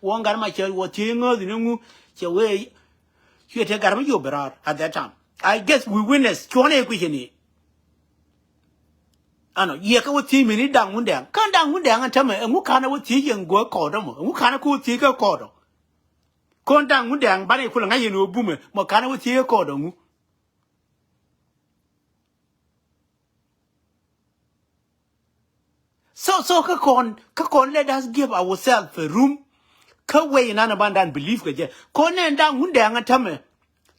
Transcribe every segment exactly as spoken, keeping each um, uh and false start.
Wä gat ma cɛ wä thiec ŋääth ni ŋu cɛ wee. Cuɛ te gat mi yo bɛ raar at that time. I guess we witness cuɔn ɛ kui̱c ni. Ɛnɔ yɛ kä wä thiec mi ni da̱ŋ wun dɛŋ kän da̱ŋ wun dɛŋ ɛn tämɛ ɛŋu ka̱n ɛ wä thiec yɛn guɔ kɔɔdɔ mɔ ɛŋu ka̱n ɛ kä wä thiec kä kɔɔdɔ. Kɔn da̱ŋ wun dɛŋ banɛ kulɛ ŋa̱c yɛn wä bumɛ mɔ ka̱n ɛ wä thiec kä kɔɔdɔ ŋu. So so kä kɔn kä kɔn let us give ourselves a room. Kä wee inan a bandan believe kɛ jɛ kɔn nɛn da̱ŋ wun dɛŋ a tämɛ.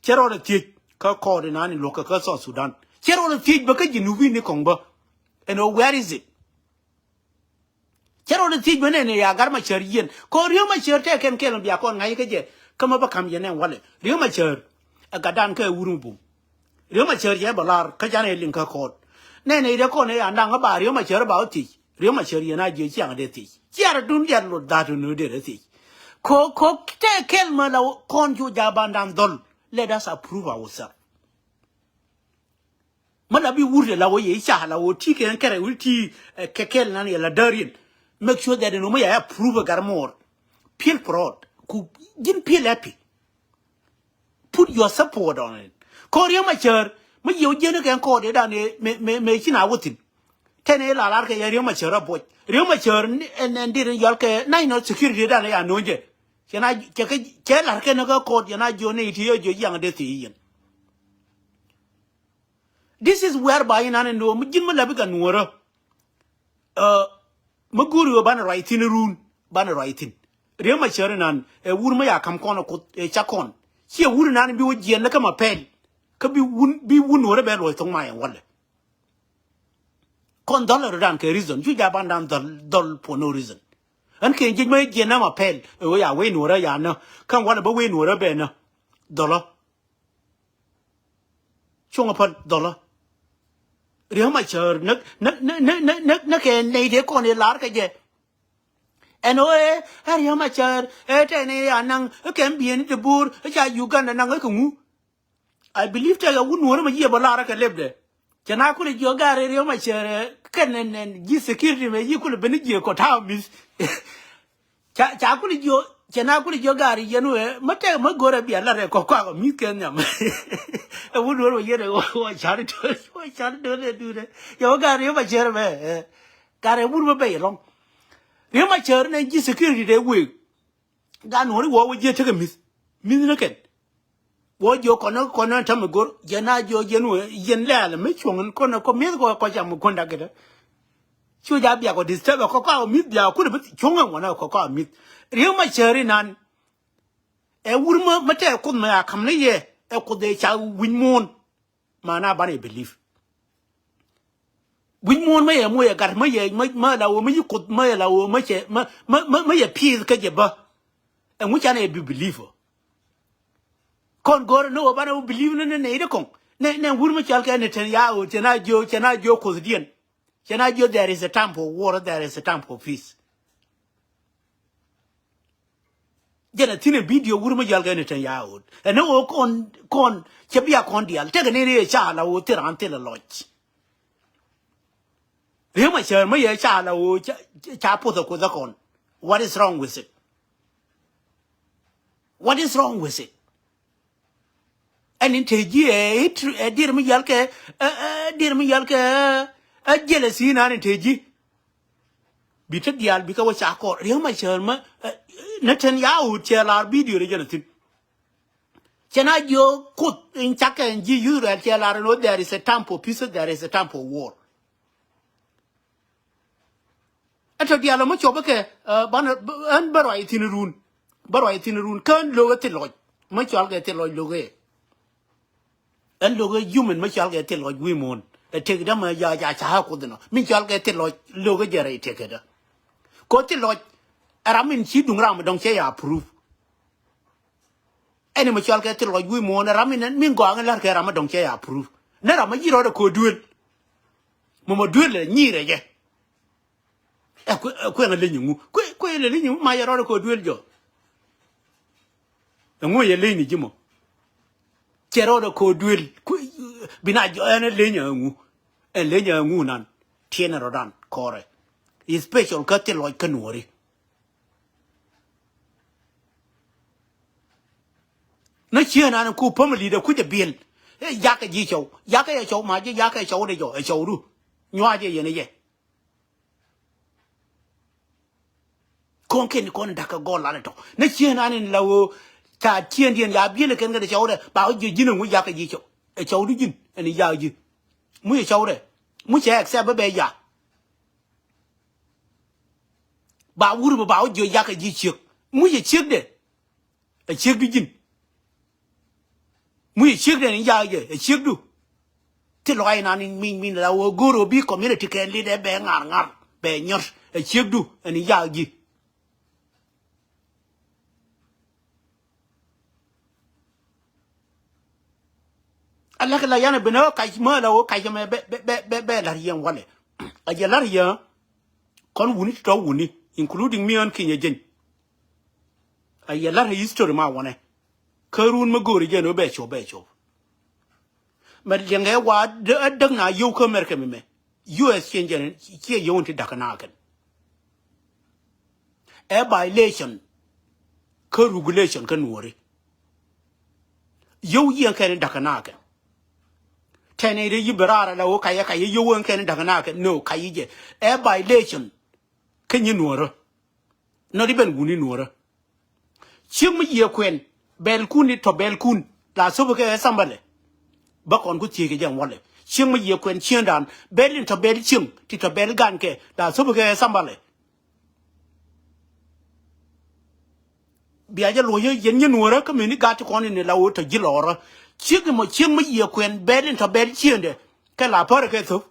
Cɛ rɔɔdɛ thiec kä kɔɔd inan in luɔk kɛ kä South Sudan cɛ rɔɔdɛ thiec bä kä Jinubin ni kɔŋ bä. Ɛn ɔ where is it? Cɛ rɔɔdɛ thiec bä nɛn ya gat ma cär yien kɔn Riek ma cär tɛ kɛn kɛl bia kɔn ŋa̱c kä jɛ. Kä ma bä kam yɛn nɛn walɛ Riek ma cär. Ɛ gatdan kä ɛ wur mi bum. Riek ma cär yɛ bä lar kä canɛ liŋ kä kɔɔt. Nɛnɛ idɛ kɔn ɛ andaŋ ɛ ba Riek ma cär ba wä thiec Riek ma cär yɛn a jiɛ ciaŋ dee thiec ciar dun diat lot dhat nu dee dee thiec. Ko ko tɛ kɛl ma la kɔn cu ja bandan dhɔl. Let us approve ourselves. Ma la bi wur de la wä yɛ ica la wä ti kɛ kɛrɛ wä ti kɛ kɛl nan yɛ la däriɛn. Make sure that no ma yɛ approve ɛ gar mɔɔr. Pil prɔt ku jin pil happy. Put your support on it. Kɔ Riek ma cär ma yɛ wä jiɛn kɛ kɔɔt yɛ dan mɛ mɛ mɛ ci na wä thin. Tɛn ɛ la lar kɛ yɛ Riek ma cär a buɔc Riek ma cär ɛn ɛn dir yɔl kɛ national security dan ya no̱o̱ŋ jɛ. Cɛ na cɛ kɛ cɛ lar kɛ ni kɛ kɔɔt yɛ na jiɔ ni iti yɛ jiɔ yaŋ de thi yɛn. This is whereby in an endo mi ji̱n mi labi kɛ nuɔrä. Mi go̱o̱ri ɣöö banɛ ruac thi̱n run banɛ ruac thi̱n. Riek ma cär inan ɛ wur mi ya ka̱m kɔn ɛ kuth ɛ ca kɔn. Ciɛ wur inan bi wä jiɛn ni kä ma pɛl. Kä bi wun bi wun nuɔrä bɛ luɔc thoŋ ma yɛn walɛ. Kɔn dhɔl ɛ rɔ̱dan kɛ reason cu ja bandan dhɔl dhɔl for no reason. Ɣän kɛ ji̱c mi jiɛn ni ma pɛl ɛ ɣöö ya wee nuɔrä ya nä. Kä walɛ bä wee nuɔrä bɛ nä. Dhɔlä. Cuŋ a päl dhɔlä. Riek ma cär näk näk näk näk näk näk näk kɛ nɛy dee kɔn i̱ lar kɛ jɛ. Ɛn ɣöö ɛ ɛ Riek ma cär ɛ tɛn i̱ a naŋ ɛ kɛm bieni ti bo̱o̱r ɛ ca Uganda naŋ ɛ kɛ ŋu. I believe tɛk ɛ wun nuɔ̱ɔ̱r ma yiëë bä lar ɛ kɛ lep dɛ. Cɛ na kulɛ jiɔ gaar ɛ Riek ma cär ɛ kɛn ɛn ɛn ji̱ security mɛ yi kulɛ ben i̱ jiëë kɔ ta̱a̱ mi̱th. Ca ca kuli jiɔ cɛ na kuli jiɔ gaari yɛn wee mä tɛk mä go̱rɛ bia lat rɛ kɔ kɔak ɔ mi̱th kɛ nhiam. Ɛ wut wee wee yɛn wee wee car i̱ do̱l wee car i̱ do̱l ɛ duut ɛ yɛ wee gaari yɛ ma cɛr mɛ. Gaari ɛ wut mä bɛ yɛ lɔŋ. Riek ma cɛr nɛ ji̱ security dee week. Gan nuɔ̱ri wee wee jiɛ tekɛ mi̱th mi̱th ni kɛn. Wä jiök kɔn kɔn tämɛ go̱r yɛn a jiök yɛn wee yɛn lɛɛl mi cuɔ̱ŋ in kɔn kɔ mi̱th kɔ kɔ cam kɔn dak kɛ dä. Cu ja biak kɔ disturb kɔ kɔ a mi̱th biak kul bi cuɔ̱ŋ in wänä kɔ kɔ a mi̱th. Riek ma cäri nan. Ɛ wur mä mä tɛɛ kuth mä a ka̱m ni yɛ ɛ kuth ɛ ca wi̱ny muɔ̱ɔ̱n. Ma na banɛ believe. Wi̱ny muɔ̱ɔ̱n mä yɛ muɔ̱ɔ̱n yɛ gat mä yɛ mä la wä mä yi kuth mä yɛ la wä mä cɛ mä mä mä yɛ piith kä jɛ bä. Ɛŋu canɛ bi believe ɔ. Kɔn go̱o̱rɛ ni wä banɛ wä believe ni ni nɛy di kɔŋ. Nɛ nɛ wur mi cɔal kɛ ni ten ya ɣöö cɛ na jiö cɛ na jiö kuothdiɛn. Cɛ na jiö there is a time for war, there is a time for peace. Jɛn a thin a video wur mi cɔal kɛ ni ten ya ɣöö ɛn ni ɣöö kɔn kɔn cɛ bia kɔn diaal tekɛ ni ni ca la ɣöö thil raan thil a lɔc. Riek ma cäär mi yɛ ca la ɣöö ca puth a kuoth a kɔn. What is wrong with it? What is wrong with it? Ɛn in te ji̱ ɛ dir mi yal kɛ ɛ dir mi yal kɛ ɛ jealousy nan in te ji̱. Bi te diaal bi kɛ wä ca kɔr Riek ma cäär ma ni ten ya ɣöö cɛ lar video ri jɛn a thin. Cɛ na jiök kuth in cakɛ in ji̱ Israel cɛ lar in ɣöö there is a time for peace, there is a time for war. Ɛ tɔ diaal ɔ mi cuɔp ikɛ banɛ ɛn bä ruac thi̱n run. Bä ruac thi̱n run kä ɛn lo̱k ɛ thil lɔc mi cɔal kɛ thil lɔc lo̱k ɛ. Ɛn lo̱k ɛ human mi cɔal kɛ thil lɔc wi̱i̱ muɔ̱ɔ̱n ɛ tëk dämɛ ya ca ca ɛ kuoth inɔ mi cɔal kɛ thil lɔc lo̱k ɛ jɛ rɛy tëk kɛ dä. Kɛ thil lɔc ɛ ram in ci duŋ ram mi dɔ̱ŋ cɛ ya approve. Ɛn mi cɔal kɛ thil lɔc wi̱i̱ muɔ̱ɔ̱n ɛ ram in min gɔaa ŋä la̱r kɛ ram mi dɔ̱ŋ cɛ ya approve. Nɛ ram mi yi̱ rɔɔdɛ ko̱ duël. Mɔmɔ duël ɛ nyirɛ jɛ. Ɛ kueŋ ɛ leny ŋu kueŋ ɛ leny ŋu ma yɛ rɔɔdɛ ko̱ duël jɔ. Ɛŋu yɛ leny ni ji̱ mɔ. Cɛ rɔɔdɛ ko̱ duël bi na jɔ ɛn ɛ leny ɛ ŋu. Ɛn leny ɛ ŋu nan tiɛn ɛ rɔɔdan kɔrɛ. Especial kä thil lɔc kä nuɔri. Nä cieen an ku family dɛ kucɛ biɛl. Ɛ yakɛ ji̱ cɔw. Yakɛ yɛ cɔw ma ji̱ yakɛ cɔw dɛ jɔ. Ɛ cɔwdu. Nyuacɛ yɛn ɛ yɛ. Kɔn kɛn kɔn da̱k kɛ gɔl lalɛ tɔ. Nä cieen an in la ɣöö ca cieen diɛn ya biɛl kɛn kɛ dɛ cɔw dɛ. Ba wä jiɛ ji̱n ɛŋu yakɛ ji̱ cɔw. Ɛ cɔwdu ji̱n. Ɛn in yak ji̱. Mu yɛ cɔw dɛ. Mu cɛ accept bä bɛ ya. Ba wur bä ba wä jiɛ yakɛ ji̱ ciek. Mu yɛ ciek dɛ. Ɛ ciekdu ji̱n. Mu yɛ ciekdu ɛn in yak jɛ, ɛ ciekdu. Ti lɔc inan in min min la wä go̱r wä bi community kɛ lit ɛ bɛ ŋar ŋar, bɛ nyɔr, ɛ ciekdu ɛn in yak ji̱. A lak la yan a ben a wä kac mä la wä kac mɛ bɛ, bɛ, bɛ, bɛ, bɛ lar yɛn walɛ. A jɛ lar yɛ, kɔn wuni ti tɔ wuni, including mi ɣän kinyɛ jeny. A yɛ lar history ma wanɛ. Kä run mi go̱o̱ri jɛn wä bɛ cop bɛ cop. Mɛ liɛŋɛ wa däk na yio̱w kä America mi mɛ. U S ciɛ jɛn ciɛ yio̱w ti da̱k na kɛn. Ɛ violation kä regulation kä nuɔri. Yio̱w yiɛn kɛn da̱k na kɛn. Tɛn i̱ ri yi bi raar ala wä kayɛ kayɛ yio̱w yiɛn kɛn da̱k na kɛn. No kayɛ jɛ. Ɛ violation kä nyi nuɔrä. Not even wuni nuɔrä. Cieŋ mi yiëë kuɛn bɛlkun i̱ tɔ bɛlkun la thop kɛ ɛ thambalɛ. Bä kɔn ku thiec kɛ jɛ ŋuɔlɛ cieŋ mi yiëë kuɛn cieŋdan bɛl in tɔ bɛl cieŋ ti tɔ bɛl gan kɛ la thop kɛ ɛ thambalɛ. Bia jɛ luɔ̱c yɛ yɛn nyɛ nuɔrä kä meni gat ti kɔn in la wä tɔ ji̱ lɔɔrä. Ciek imɔ cieŋ mi yiëë kuɛn bɛl in tɔ bɛl cieŋdɛ kɛ la pärɛ kɛ thop.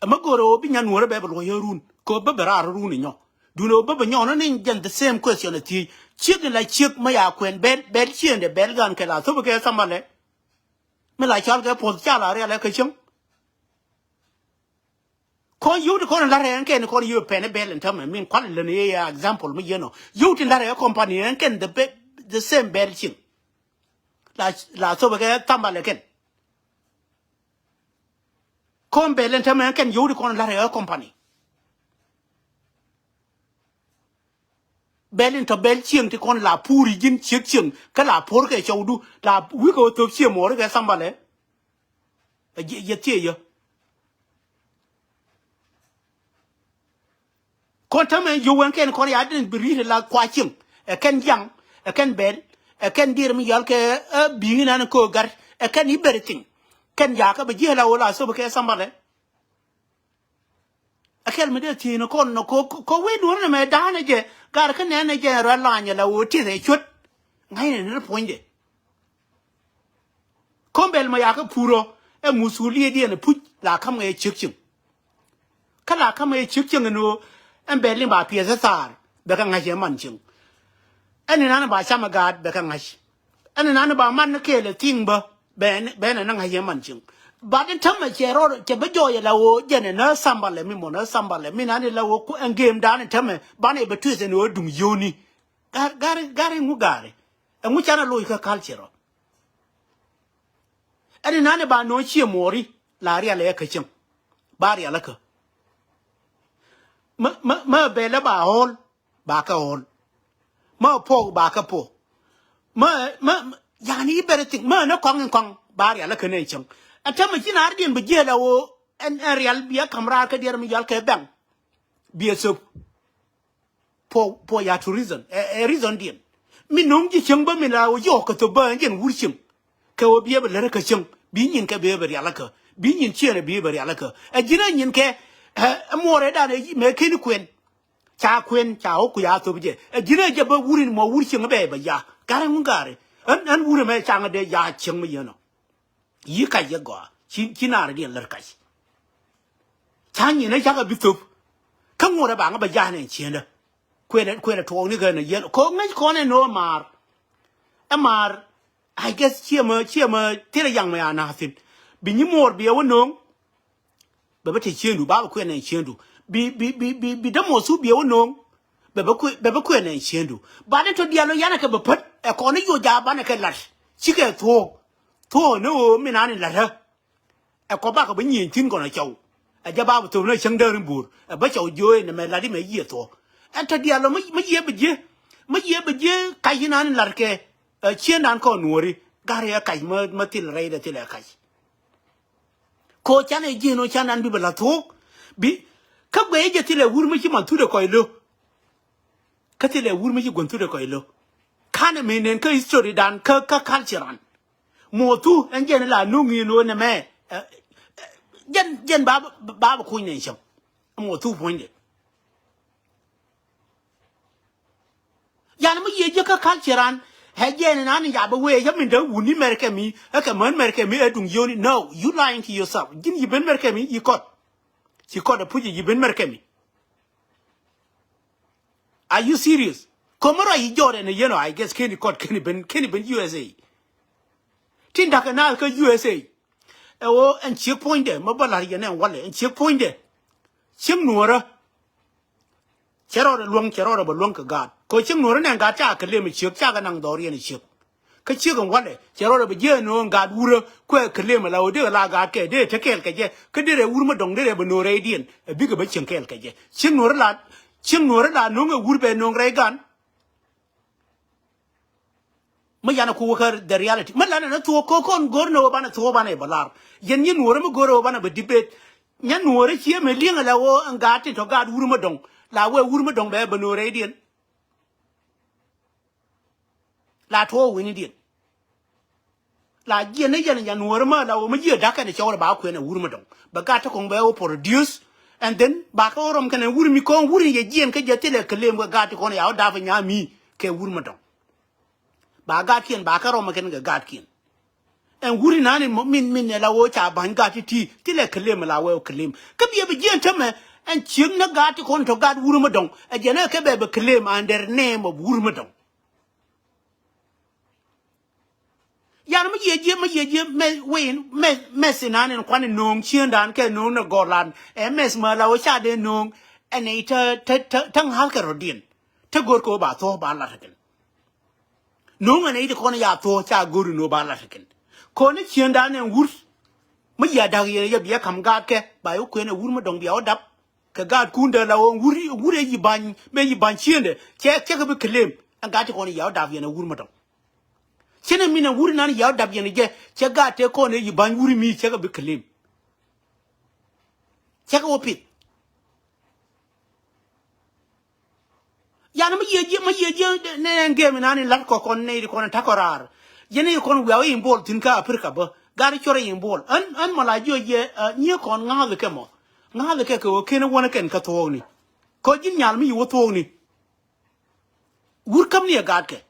Ɛmɛ go̱o̱rɛ ɣöö bi nyan nuɔ̱ɔ̱rä bɛ bɛ luɔ̱c ɣä run kɛ ɣöö bä bɛ raar run inyɔ. Duundɛ ɣöö bä bɛ nyɔɔnä ni jɛn the same question ɛ thiec. Ciek in la ciek mä ya kuɛn bɛl bɛl ciëndɛ bɛl gan kɛ la thop kɛ thambalɛ. Mi la cɔal kɛ puɔ̱th ca la rialɛ kä cieŋ. Kɔn yio̱w ti kɔn in la̱rɛ ɛn kɛn kɔn yio̱w pɛn ɛ bɛl in täämɛ min kual in län i̱ example mi yɛn ɔ yio̱w ti la̱rɛ ɛ company ɛn kɛn the be- the same bɛl cieŋ. La la thop kɛ thambalɛ kɛn. Kɔn bɛl in täämɛ kɛn yio̱w ti kɔn la̱rɛ ɛ company. Bɛl in tɔ bɛl cieŋ ti kɔn la puur i̱ ji̱n ciek cieŋ kä la puɔ̱r kɛ cɔwdu la wi̱i̱ kɛ ɣöö thop cieŋ muɔɔri kɛ thambalɛ. Ɛ jiɛ thiec yä. Kɔn täämɛ yio̱w ɛn kɛn kɔn ya den bi ri̱t la kua cieŋ ɛ kɛn jaŋ ɛ kɛn bɛl ɛ kɛn dier mi yɔal kɛ ɛ bi̱i̱ŋ inan kä gat ɛ kɛn i̱ bɛr thiŋ kɛn yakä bɛ ji̱ la ɣöö la thop kɛ thambalɛ. Ɛ kɛl mi dee thiec ni kɔn nɔ ko ko wee duɔ̱r ni mɛ da̱a̱n ɛ jɛ gar kä nɛn ɛ jɛ rɔ lany ɛ la ɣöö tieth ɛ cuɔ̱t. Ŋa̱cnɛ ni puɔ̱nydɛ. Kɔn bɛl mɔ yakä purɔ ɛ musuliɛ diɛn ɛ puc la ka̱m ɛ ciek cieŋ. Kä la ka̱m ɛ ciek cieŋ ɛn ɣöö ɛn bɛl ni ba piɛth ɛ thaar bɛ kɛ ŋa̱c ɛ man cieŋ. Ɛn inan ba cam ɛ gaat bɛ kɛ ŋa̱c. Ɛn inan ba man ni kɛɛl ɛ thi̱i̱ŋ bä bɛ bɛ nɛ ni ŋa̱c ɛ man cieŋ. Bat in tämɛ cɛ rɔɔd cɛ bä jɔɔc ɛ la ɣöö jɛn ɛ nä thambalɛ mi mɔ nä thambalɛ mi nan ɛ la ɣöö ku ɛn gemdan in tämɛ banɛ bɛ tueth ɛn ɣöö duŋ yio̱wni. Gar gar gar ɛŋu gaari ɛŋu canɛ loc kä culture ɔ. Ɛn inan ɛ ba no̱o̱ŋ ciɛ muɔɔri la rial ɛ kä cieŋ. Ba rial ɛ kä mä mä mä bɛl ɛ ba ɣɔl. Ba kɛ ɣɔl. Mä puɔk ba kɛ puɔk. Mä mä yani i̱ bɛrɛ thiŋ mä ni kɔŋ in kɔŋ ba rial kä nɛ cäŋ. Ɛ tämɛ ci naar diɛn bi jiɛl ɛ ɣöö ɛn ɛn rial biɛ ka̱m raar kä diɛɛr mi yɔal kɛ bɛŋ. Biɛ thöp. Puɔ puɔ ya to reason ɛ ɛ reason diɛn. Mi no̱o̱ŋ ji̱ cäŋ bä mi la ɣöö jiɔk kɛ thöp bä ɛn jiɛn wur cieŋ. Kɛ ɣöö biɛ bɛ lär kä cäŋ bi nyin kɛ biɛ bɛ rial kä bi nyin ciɛɛn ɛ biɛ bɛ rial kä ɛ ji̱n ɛ nyin kɛ ɛ muɔɔrɛ dan ɛ mɛ keni kuɛn. Ca kuën ca wä ku ya thop jɛ ɛ ji̱n ɛ jɛ bä wur in mɔ wur cieŋ bɛ bɛ ya. Garɛ ŋun garɛ ɛn ɛn wur ɛmɛ caŋ dee ya cieŋ mi yɛn ɔ. Yi kac yɛ gɔaa ci ci naar diɛn lär kac. Ca nyin ɛ cakɛ bi thop. Kä ŋuɔt ɛ ba ŋä bɛ ja̱a̱n ɛn ciendä. Kuënɛ kuënɛ tuɔɔkni kɛ nɛ yɛn ko ŋäc kɔn ɛn ɣöö maar. Ɛ maar. I guess ciɛ mɛ ciɛ mɛ thilɛ yaŋ mɛ ya na̱a̱thin. Bi nyi muɔɔr bi ɛ wä no̱o̱ŋ. Bɛ bä te ciëndu ba bɛ kuɛn ɛn ciëndu bi bi bi bi bi dämɔ thu biɛ wä no̱o̱ŋ. Bɛ bä kuɛ bɛ bä kuɛn ɛn ciëndu ba ni tɔ diaal wä yanɛ kɛ bɛ pät ɛ kɔn ni yoc ja̱a̱ banɛ kɛ lat. Cikɛ thuɔ̱ɔ̱k thuɔ̱ɔ̱k ni ɣöö mi naan in la̱tdä. Ɛ kɔ bakɔ bä nyieny thi̱n kɔn ɛ cɔw. Ɛ jɛ ba bɛ thop ni cäŋ däär in bo̱o̱r ɛ bä cɔw jiööc nɛ mɛ lat imɛ yiëë thuɔ̱ɔ̱k. Ɛn tɔ diaal wä mi yiëë bi jiëë. Mi jiɛ bɛ jiɛ kac inan in lar kɛ, ɛ, ciëndan kɔn nuɔri. Gari ɛ kac mä, mä thil rɛy dɛ thil ɛ kac. Ko canɛ jiɛn ɔ candan bi bɛ la thuɔk. Bi, kä guɛ jɛ thil ɛ wur mi ci man thut ɛ kɔc lo. Kä thil ɛ wur mi ci guän thut ɛ kɔc lo. Kanɛ mi nen kä history dan kä, kä culture an. Muɔthu ɛn jɛn la nuŋ in wä nɛ mɛ. Ɛ, ɛ, jɛn, jɛn ba, ba, ba kuny nɛ cäŋ. Muɔthu puɔ̱nydɛ. Yan mi yiëë jiäkä culture an. Ɛ jɛn in an in jabä wee yä min dee wuni mɛrkɛ mi. Ɛ kɛ män mɛrkɛ mi ɛ duŋ yoni. No, you lying to yourself. Ji̱n yi ben mɛrkɛ mi yi kɔt. Ci kɔt ɛ puc yi ben mɛrkɛ mi. Are you serious? Komä rɔ yi jɔɔt ɛn ɛ yɛn ɔ, I guess keni kɔt keni ben, keni ben U S A. Tin da̱k ɛ naath kä U S A. Ɛ ɣöö ɛn ciek puɔ̱nydɛ mä bä la̱r yɛn ɛn walɛ ɛn ciek puɔ̱nydɛ. Cieŋ nuɔ̱ɔ̱rä. Cɛ rɔɔdɛ luäŋ, cɛ rɔɔdɛ bɛ luäŋ kɛ gaat. Kɛ cieŋ nuɔ̱ɔ̱rä nɛn gaat ca kɛ lem ɛ ciek, ca kɛ naŋ dhɔriɛn ɛ ciek. Kä ciek ɛn walɛ cɛ rɔɔdɛ bɛ jiɛɛn no̱o̱ŋ gaat wurä kuɛ kɛ lem ɛ la ɣöö dee la gaat kɛ dee te kɛɛl kɛ jɛ. Kä dee rɛ wur mä dɔ̱ŋ dee rɛ bɛ no̱o̱ŋ rɛydiɛn ɛ bikɛ bä cieŋ kɛɛl kɛ jɛ. Cieŋ nuɔ̱ɔ̱rä la, cieŋ nuɔ̱ɔ̱rä la no̱o̱ŋ ɛ wur bɛ no̱o̱ŋ rɛy gan. Mi yanɛ ku wäkä the reality mi lanɛ ni thuɔ̱k ko̱ kɔn go̱r ni wä banɛ thuɔ̱k banɛ bä lar. Yɛn nyin nuɔ̱ɔ̱rä mi go̱r wä banɛ bä debate. Nyɛ nuɔ̱ɔ̱rä ciɛ mi li̱eŋ ala wä ɛn gaat tin tɔ gaat wur mi dɔ̱ŋ. La wee wur mi dɔ̱ŋ bɛ bä no̱o̱ŋ rɛydiɛn. La tuɔɔk wi̱ni diɛn. La jiɛn ni yɛn nya nuɔ̱ɔ̱ri mä la wä mi jiɛ da̱k kɛn cɔɔr ba kuɛn ɛ wur mi dɔ̱ŋ. Bɛ gat ti kɔŋ bɛ wä produce. And then ba kä wä rɔm kɛn ɛ wur mi kɔn wur in yɛ jiɛn kä jɛ thilɛ kɛ lem kɛ gat ti kɔn ya wä dap nya mi kɛ wur mi dɔ̱ŋ. Ba gat kiɛn ba kä rɔm kɛn kɛ gat kiɛn. Ɛn wur in nani min min ɛ la wä ca ba̱ny gat ti ti thilɛ kɛ lem la wä kɛ lem. Kä biɛ bi jiɛn tämɛ ɛn ciek ni gat ti kɔn tɔ gat wur mi dɔ̱ŋ. Ɛ jɛ ni kɛ bɛ bɛ kɛ lem under name of wur mi dɔ̱ŋ. Yan mi yiëë jiɛ mi yiëë jiɛ mɛ wee mɛ mɛ si nan in kuan in no̱o̱ŋ ciëndan kɛ no̱o̱ŋ ni gɔlan ɛ mɛ si mɛ la wä ca dee no̱o̱ŋ. Ɛn ɛ tä tä tä ŋa̱l kɛ rɔ̱diɛn. Tä go̱r kɛ wä ba thuɔ̱k ba lat kɛn. No̱o̱ŋ ɛn ɛ ti kɔn ya thuɔ̱k ca go̱r in wä ba lat kɛn. Kɔn ni ciëndan ɛn wur. Mi yiëë da̱k yɛn yɛ biɛ ka̱m gaat kɛ ba yɛ kuɛn ɛ wur mi dɔ̱ŋ biɛ wä dap. Kɛ gaat kun dee la wä wur wur ɛ yi ba̱ny mɛ yi ba̱ny ciëndɛ cɛ cɛ kɛ bi kɛ lem. Ɛn gaat ti kɔn ya wä dap yɛn ɛ wur mi dɔ̱ŋ. Cɛn ɛ min ɛ wuri nan yaw dap yɛn jɛ cɛ gaat tëë kɔn ɛ yi ba̱ny wuri mi cɛ kɛ bi kɛ lem. Cɛ kɛ wä pith. Yan mi yiëë jiɛ mi yiëë jiɛ nɛ ɛn gɛm inan in lat kɔ kɔn nɛ iri kɔn in takɔ raar. Yɛn iri kɔn wiaw in bol thin kä Africa bä. Gat i̱ cuɔr in bol ɛn ɛn mɔ la jiɔ yɛ nyiɛ kɔn ŋa̱a̱th kɛ mɔ. Ŋa̱a̱th kɛ kɛ wä ken wänä kɛn kä thuɔɔkni. Kɔ ji̱n nyal mi yi wä thuɔɔkni. Wur käm ni ɛ gaatkɛ.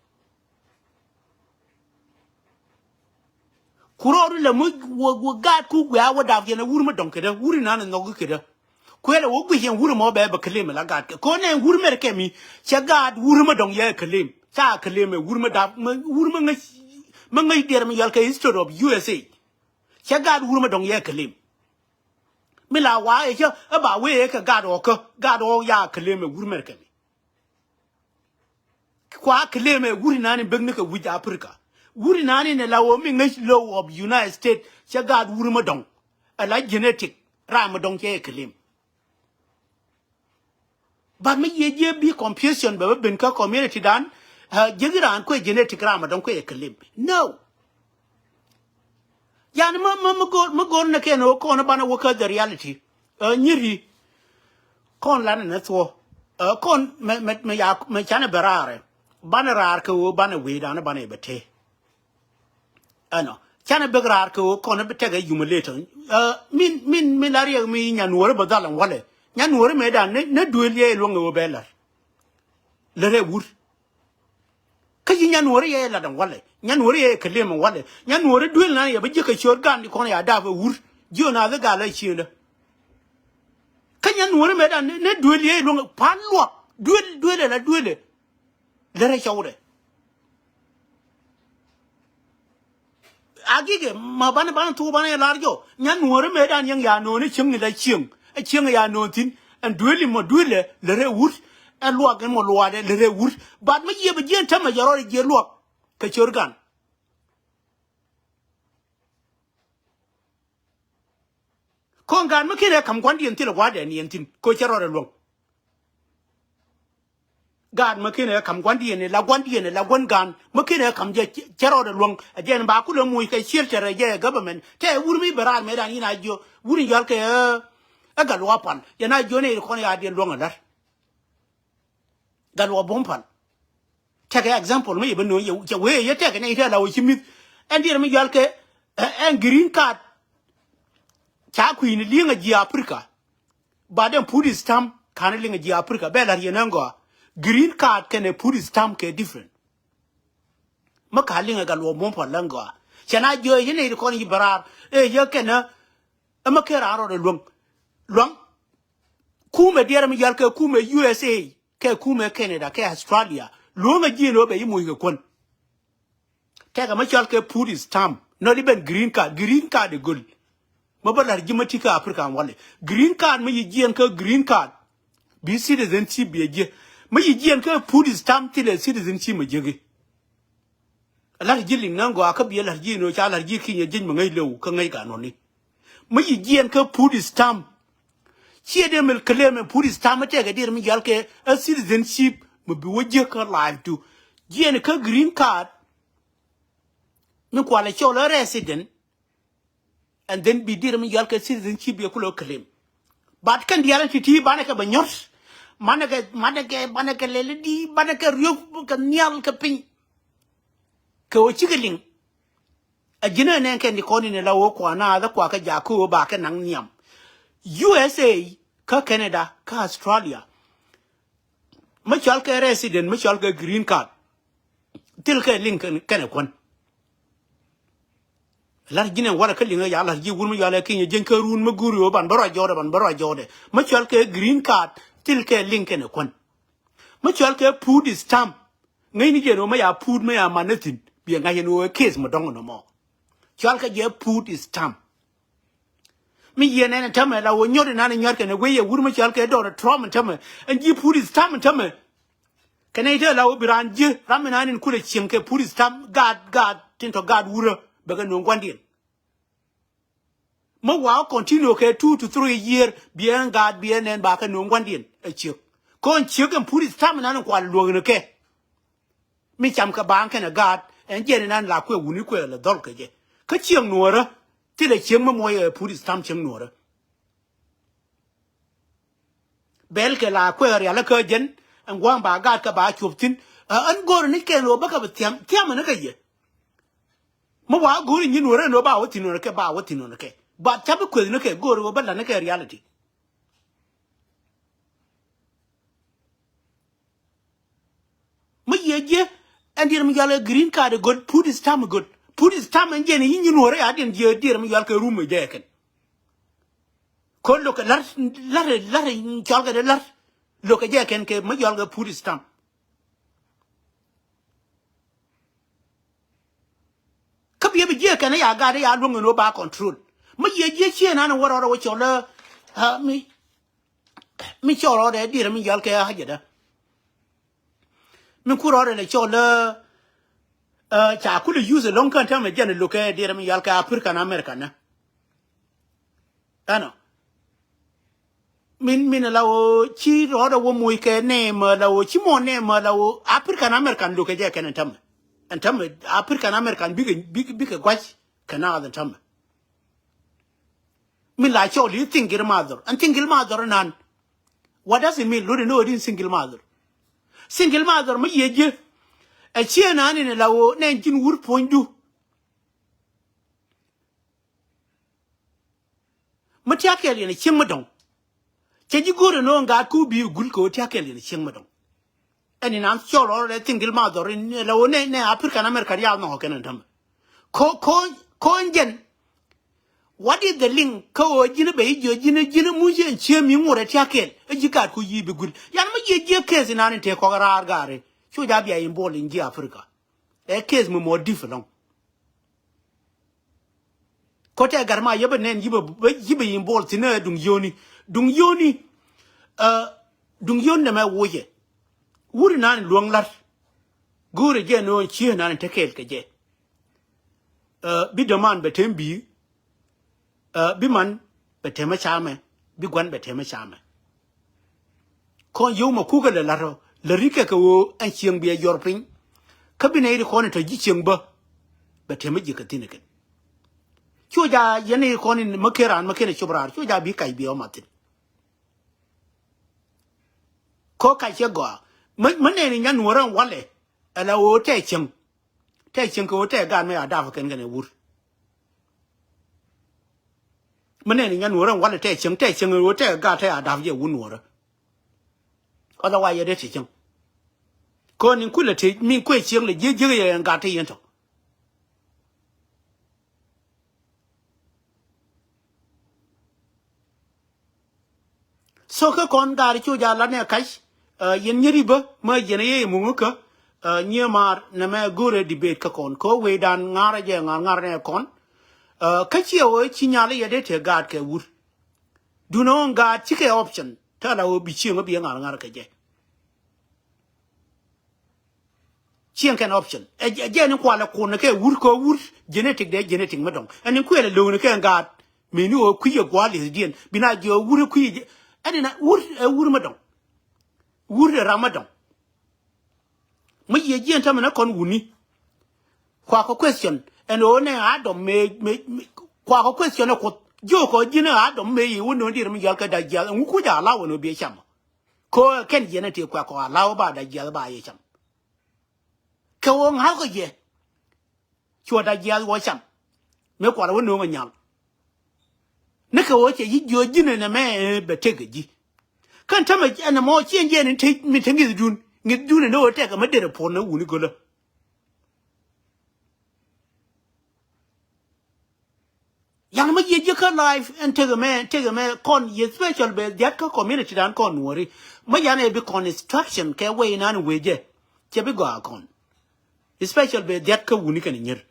Ku rɔɔdu lɛ mi wä wä gaatku guiaa wä dap yɛn ɛ wur mi dɔ̱ŋ kedä wur inan ɛ nhɔk kedä. Kuɛlɛ wä guic yɛn wur mɔ bɛ bɛ kɛ lem ɛ la gaatkɛ ko̱n ɛ wur mɛr kɛ mi. Cɛ gaat wur mi dɔ̱ŋ yɛ kɛ lem ca kɛ lem ɛ wur mi dap mi wur mi ŋäc. Mi ŋäc diɛr mi yɔl kɛ history of U S A. Cɛ gaat wur mi dɔ̱ŋ yɛ kɛ lem. Mi la wa ɛ cä ɛ ba wee ɛ kɛ gaat ɣɔkä gaat ɣɔk ya kɛ lem ɛ wur mɛr kɛ mi. Kua claim ɛ wuri nani bek ni kɛ wi̱c Africa. Wuri nani ni la wä mi ŋäc low of United States cɛ gaat wuri mi dɔŋ. Ɛ la genetic ram mi dɔŋ cɛ ɛ claim. But mi yiëë jiɛ bi confusion bɛ bä ben kä community dan. Jiäk iran kuɛ genetic ram mi dɔŋ kuɛ ɛ claim. No. Yan mi mi mi go̱r mi go̱r ni kɛn ɣöö kɔn banɛ wä kä the reality. Ɛ nyiri. Kɔn lanɛ ni thuɔ. Ɛ kɔn mɛ mɛ mɛ ya mɛ canɛ bɛ raarɛ. Banɛ raar kɛ ɣöö banɛ wee danɛ banɛ bɛ tee. Ɛnɔ canɛ bek raar kɛ ɣöö kɔn bi tɛkɛ yum a leetɔ. Ɛ min min min la riɛk mi nyan nuɔri bɛ dhal ɛn walɛ. Nyan nuɔri mɛ dan ni ni duel yɛ luɔŋ ɣöö bɛ lär. Lär ɛ wur. Kä ci nyan nuɔri yɛ lat ɛn walɛ nyan nuɔri yɛ kɛ lem ɛn walɛ nyan nuɔri duel nan yɛ bä jiɛ kɛ ciöör gan di kɔn ya dap ɛ wur. Jiö na dhi gal ɛ ciëndä. Kä nyan nuɔri mɛ dan ni duel yɛ luɔŋ pan luɔk duel duel ɛ la duel ɛ. Lär ɛ cɔwdɛ. Agigɛ ma banɛ banɛ thok banɛ lar jɔ nyan nuɔri mɛ dan yɛŋ ya no̱o̱ni cieŋ ni la cieŋ. Ɛ cieŋ ya no̱o̱n thin ɛn dueli mɔ duelɛ lɛ rɛ wut. Ɛ luak ɛn mɔ luaadɛ lɛ rɛ wut. Bat mi yiëë bɛ jiɛn tämɛ jɛ rɔɔdɛ jiɛ luak kɛ cör gan. Kɔn gan mi ken ɛ kam gua̱ndiɛn thilɛ gua̱dɛ niɛn thin kɛ cɛ rɔɔdɛ luäŋ. Gaat mä kinɛ kam gua̱ndiɛn ɛ la gua̱ndiɛn ɛ la gua̱n gan mä kinɛ kam jɛ cɛ rɔɔdɛ luäŋ. Ɛ jɛn ba kulɛ muc kɛ ciel tɛrɛ jɛ government tɛ wur mi bɛ raar mɛ dan yin a jiö wur in yɔal kɛ ɛ gal wä pal yɛn a jiö ni kɔn ya diɛn luäŋ ɛ lär. Gal wä bom pal. Tɛkɛ example mi yɛ bä no̱o̱ŋ yɛ wee yɛ tɛkɛ ni itɛ la wä ci mith. Ɛn diɛn mi yɔal kɛ ɛ ɛn green card. Ca kui̱ni li̱eŋ a ji̱ Africa. Ba den food stamp ka̱n liŋ a ji̱ Africa bɛ la̱r yɛn ɛn gɔaa. Green card kɛnɛ food stamp kɛ different. Mä ka liŋ a gal wä muɔ̱m pɔl ɛn gɔaa cɛ na jiö yɛn ɛ kɔn yi bɛ raar ɛ yɛ kɛnɛ. Ɛ mä kɛ raar rɔɔdɛ luäŋ. Luäŋ. Kumɛ diɛɛr mi yal kɛ kumɛ U S A kɛ kumɛ Canada kɛ Australia luäŋ a ji̱ ni wä bɛ yi muc kɛ kuän. Tɛkɛ mä cɔal kɛ food stamp, not even green card. Green card ɛ göl. Mä bä la̱r ji̱ mä ti kä Africa walɛ. Green card mä yi jiɛn kä green card. Bi citizenship bi ɛ jiɛ. Mä yi jiɛn kä food stamp thilɛ citizenship mä jiäki. La̱r ji̱ liŋ naŋ gɔaa kä bi ɛ la̱r ji̱ ni wä ca la̱r ji̱ kinyɛ jieny mä ŋäc lëw kä ŋäc ka nɔni. Mä yi jiɛn kä food stamp. Ciɛ dee mel claim ɛ food stamp tɛkɛ dier mi yal kɛ ɛ citizenship mi bi wä jiäk kä life tu. Jiɛn kä green card. Mi kualɛ cɔl ɛ resident. And then bi dier mi yal kɛ citizenship yɛ kulɛ claim. But kɛn dial ti ti banɛ kɛ bɛ nyɔt. Manɛ kɛ manɛ kɛ banɛ kɛ lɛli di banɛ kɛ riöp kɛ nhial kɛ piny. Kɛ wä cikɛ liŋ. A ji̱n ɛ nɛn kɛn di kɔn in la wä kua na dha kua kɛ jakä wä ba kɛ naŋ nhiam. U S A kä Canada kä Australia. Mä cɔal kɛ resident mä cɔal kɛ green card. Thil kɛ liŋ kɛn kɛnɛ kuän. La̱r ji̱n ɛn walɛ kä liŋ ɛ ya la̱r ji̱ wur mä cɔal ɛ kinyɛ jieny kä run mä guri wä ban bä rɔ jɔɔdɛ ban bä rɔ jɔɔdɛ. Mä cɔal kɛ green card thil kɛ liŋ kɛnɛ kuän. Mä cɔal kɛ food stamp. Ŋäcni jɛ ni wä mä ya food mä ya man ni thi̱n biɛ ŋa̱c ni wä case mä dɔ̱ŋ ni mɔ. Cɔal kɛ jɛ food stamp. Mi yiëë nɛn tämɛ la wä nyɔt inan inyɔt kɛn wee yɛ wur mä cɔal kɛ dɔr Trump tämɛ ɛn ji̱ food stamp tämɛ. Kɛn ite la wä bi raan ji̱ ram inan in kulɛ cieŋ kɛ food stamp gaat gaat tin tɔ gaat wurä bɛ kɛ nuɔ̱ŋ gua̱ndiɛn. Mä wa continue kɛ two to three year biɛ ɛn gaat biɛ nɛn ba kɛ nuɔ̱ŋ gua̱ndiɛn ɛ ciek. Kɔn ciek ɛn food stamp inan in kual luäk ni kɛ. Mi cam kɛ baaŋ kɛnɛ gaat ɛn jiɛn inan la kuɛ wuni kuɛ lɛ dhɔl kɛ jɛ kä cieŋ nuɔrä. Thilɛ cieŋ mi muɔc ɛ food stamp cieŋ nuɔrä. Bɛl kɛ la kuɛ rial kä jɛn ɛn gua̱a̱ŋ ba gaat kɛ ba cuɔp thi̱n. Ɛn go̱r ni kɛn wä bä kɛ bi thiam thiam ni kɛ yɛ. Mi wa go̱r inyi nuɔrä ni wä ba wä thi̱n nuɔrä kɛ ba wä thi̱n nuɔrä kɛ ba ca bi kueth ni kɛ go̱r wä bä la ni kɛ reality. Mi yiëë jiɛ ɛn dier mi yual kɛ green card ɛ göt food stamp ɛ göt food stamp ɛn jiɛn i̱ nyin wä rɛy a diɛn jiɛ dier mi yual kɛ rum ɛ jɛ kɛn. Kɔ lo̱k kɛ la̱r la̱r la̱r cɔal kɛ dee la̱r lo̱k kɛ jɛ kɛn kɛ mi yual kɛ food stamp. Kä biɛ bi jiɛ kɛn ya gat ya luäŋ ɛn wä ba control. Mi yiëë jiɛ ciɛ nan wä rɔɔdɛ wä cɔl ɛ mi. Mi cɔl rɔɔdɛ dier mi yal kɛ a jɛ dä. Mi ku rɔɔdɛ lɛ cɔl ɛ ca kulɛ use lɔŋ kän tɛmɛ jɛn lo̱k kɛ dier mi yal kɛ African American nä. Ɛnɔ. Min min la wä ci rɔɔdɛ wä moc kɛ nɛɛmä la wä ci mɔ nɛɛmä la wä African American lo̱k kɛ jɛ kɛn ɛn tɛmɛ. Ɛn tɛmɛ African American bikɛ bikɛ gua̱c kɛ naath ɛn tɛmɛ. Min la cɔl i̱ single mother. Ɛn single mother inan. What does it mean? Lotdɛ ni ɣöö din single mother. Single mother mi yiëë ji̱. Ɛ ciɛ naan in la ɣöö nɛn ji̱n wur puɔ̱nydu. Mi tiak kɛl yɛn ɛ cieŋ mi dɔ̱ŋ. Cɛ ji̱ go̱o̱rɛ no̱o̱ŋ gaat kä wä bi gul kɛ wä tiak kɛl yɛn ɛ cieŋ mi dɔ̱ŋ. Ɛn inan cɔl rɔɔdɛ single mother in la wä nɛ nɛ African American rial nhɔk kɛn ɛn tämɛ. Ko ko ko in jɛn. What is the link kä wä ji̱n bɛ i̱ jiö ji̱n ji̱n muc ɛn cieŋ mi ŋurɛ tiak kɛl ɛ ji̱ gaat ku yi̱ bi gul. Yan mi jiɛ jiɛ case inan in tëë kɔk raar gaari. Cu ja bia in bol in ji̱ Africa. Ɛ case mi mɔ dip ɛlɔ̱ŋ. Kotɛ gat ma yɛ bä nɛn yi̱ bä yi̱ bä involve thi̱n ɛ duŋ yio̱ni. Duŋ yio̱ni. Ɛ duŋ yio̱ni nɛmɛ wocɛ. Wuri nan luäŋ lat. Go̱o̱rɛ jɛ no̱o̱ŋ ciee nan te kɛɛl kɛ jɛ. Ɛ bi däman bɛ tem bi̱i̱. Ɛ bi man bɛ temɛ camɛ bi gua̱n bɛ temɛ camɛ. Kɔn yio̱w mɛ kukɛ lɛ lat rɔ Lä ri̱kɛ kɛ ɣöö ɛn cieŋ biɛ yɔr piny. Kä bi nɛy ri kɔn in tɔ ji̱ cieŋ bä. Bɛ tɛmɛ ji̱ kɛ thi̱n kɛn. Cu ja yɛn i̱ kɔn in mä ken raan mä ken ɛ cop raar cu ja bi kac biɛ ɔ mathin. Kɔ kac cɛ gɔaa. Mä, mä nɛn i̱ nyan nuɔ̱ɔ̱rä ɛn walɛ. Ɛla ɣöö tɛ cieŋ. Tɛ cieŋ kɛ ɣöö tɛ gaat mä ya dap kɛn kɛn ɛ wur. Mä nɛn i̱ nyan nuɔ̱ɔ̱rä ɛn walɛ tɛ cieŋ, tɛ cieŋ ɣöö tɛ gaat tɛ ya dap jɛ wur nuɔ̱ɔ̱rä. Otherwise yɛ dee ti cieŋ. Kɔn in kulɛ ti mi kuɛ cieŋ lɛ ji̱ ji̱ yɛ ɛn gaat ti yɛn tɔ. So kä kɔn gaat cu ja lat nɛ kac, uh, yɛn nyeri bä mä yɛn yɛ muŋ kä, uh, nyiɛ maar nɛ mɛ go̱rɛ debate kä kɔn kɛ wee dan ŋa̱r jɛ ŋa̱r ŋa̱r nɛ kɔn. Uh, kä ciɛ wee ci nyal yɛ dee te gaat kɛ wur. Dunɛ ɣän gaat cikɛ option. Tɛ la wee bi cieŋ bi yɛ ŋa̱r ŋa̱r kɛ jɛ. Cieŋ kɛn option. Ɛ jɛ ni kualɛ kun kɛ wur kɛ wur genetic dɛ genetic mi dɔŋ. Ɛn ni kuɛlɛ lo̱w ni kɛ gaat. Mi ni wee kui̱ yɛ gua̱a̱ li̱th diɛn. Bi na jiɛ wur kui̱ jɛ. Ɛn ni na wur ɛ wur mi dɔŋ. Wur ɛ ram mi dɔŋ. Mi yɛ jiɛn tämɛ ni kɔn wuni. Kuakɔ question. Ɛn ɣöö nɛ Adam mɛ, mɛ, mɛ, kuakɔ question ɛ kuoth. Jiökɔ ji̱n ɛ Adam mɛ yi wä no̱o̱ŋ dier mi yɔal kɛ da̱c jiath. Ɛŋu kuc a la wä no̱o̱ŋ biɛ cam. Kɔ kɛn yɛn a ti kuak kɔ a la wä ba da̱c jiath ba yɛ cam. Kɛ ɣöö ŋa̱l kɔ yɛ. Cuɔ da̱c jiath wä cam. Mëë kual wä no̱o̱ŋ a nyal. Ni kɛ ɣöö cɛ yi jiö ji̱n ɛn ɛmɛ bɛ tek ɛ ji̱. Kɛn tämɛ ɛn ɛmɔ ciɛn jiɛn in te mi te ŋi̱thdun. Ŋi̱thdun ɛn ɣöö tɛk ɛmɛ derɛ puɔ̱n ɛ wuni gölä. Yan mä yiëë ji̱ kä life ɛn tekɛ mɛ, tekɛ mɛ kɔn yɛ special bɛ dhiat kä community dan kɔn nuɔri. Mä yan ɛ bi kɔn instruction kɛ wee nan wee jɛ. Cɛ bi gɔaa kɔn. Special bɛ dhiat kä wuni kɛn nyir.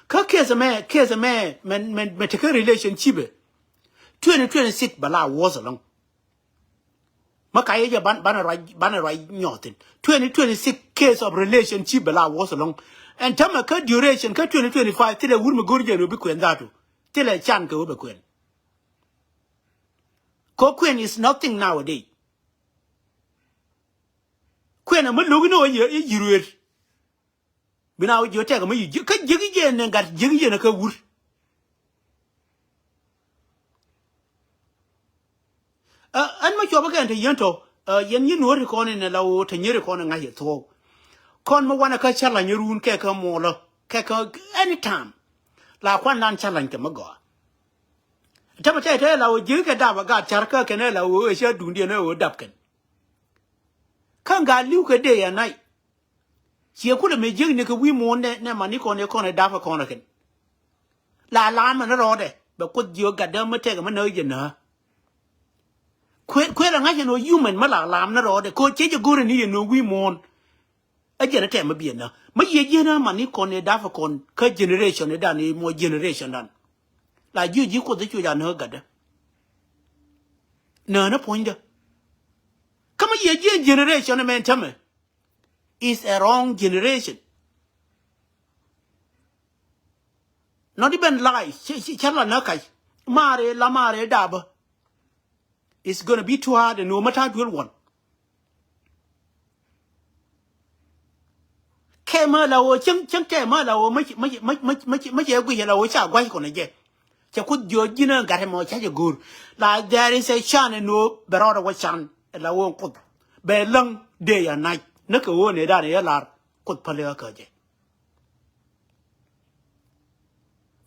Kä case mɛ, case mɛ, mɛ, mɛ, mɛ tekɛ relationship ɛ. Twenty twenty-six bɛ la worse along. Mä ka yɛ jɛ ban, banɛ ruac, banɛ ruac nyɔɔthin. Twenty twenty-six case of relationship bɛ la worse along. Ɛn tämɛ kä duration kä twenty twenty-five thilɛ wur mi go̱r jɛ ni wä bi kuɛn dhatu. Thilɛ can kɛ wä bɛ kuɛn. Kɔ kuɛn is nothing nowadays. Kuɛn ɛ mi lo̱k ni wä yɛ, yɛ yi̱r wër. Bi na wä jiök tɛk mi yi jiök, kä jiök i̱ jɛ ni gat jiök i̱ jɛ ni kä wur. Ɛ, ɛn mi cuɔp ikɛn te yɛn tɔ, ɛ, yɛn nyin wä ri kɔn in la wä te nyeri kɔn in ŋa̱c yɛ thuɔɔk. Kɔn mi wanɛ kä challenge run kɛ kä muɔlä, kɛ kä anytime. La kuan nan challenge kɛ mi gɔaa. Tɛmɛ tɛy tɛy la wä jiök kɛ dap a gat car kä kɛn ɛ la wä ɛ cä duŋdiɛn ɛ wä dap kɛn. Kä gat li̱w kɛ day and night. Ciɛ kulɛ mëë jiäkni kɛ wi̱i̱ muɔ̱ɔ̱n nɛ, nɛ mani kɔn ɛ kɔn ɛ dap ɛ kɔn ɛ kɛn. La lam ɛn rɔɔdɛ bɛ kuoth jiök gatdä mi tɛk mi näk jɛ näk. Kuël, kuël ɛ ŋa̱c ɛn ɣöö human mi la lam ni rɔɔdɛ kɛ ɣöö ciɛ jɛ go̱rɛ ni yɛ nööŋ wi̱i̱ muɔ̱ɔ̱n. Ɛ jɛn ɛ tɛm mi biɛ näk mi yiëë jiäkni mani kɔn ɛ dap ɛ kɔn kä generation ɛ dan ɛ mɔ generation dan. La jiök ji̱ kuoth ɛ cuc a näk gatdä. Näk ni puɔ̱nydä. Kä mi yiëë jiäkni generation ɛ mɛn tämɛ. Is a wrong generation. Not even lie. Cä, cä, cä la näk kac. Mari la mari dapä. It's gonna be too hard and no matter duel one. Kɛ mä la wä cäŋ, cäŋ kɛ mä la wä mä, mä, mä cɛ guic la wä ca gua̱c kɔn jɛ. Cɛ kuth jiɔ ji̱n ɛ gat ɛmɔ ca jɛ go̱o̱r. La there is a chance and no bɛ rɔɔdɛ wä can la wä kuth. Bɛ läŋ day and night. Näkɛ wä nɛ dan yɛ lar. Kuoth päl ɛ kä jɛ.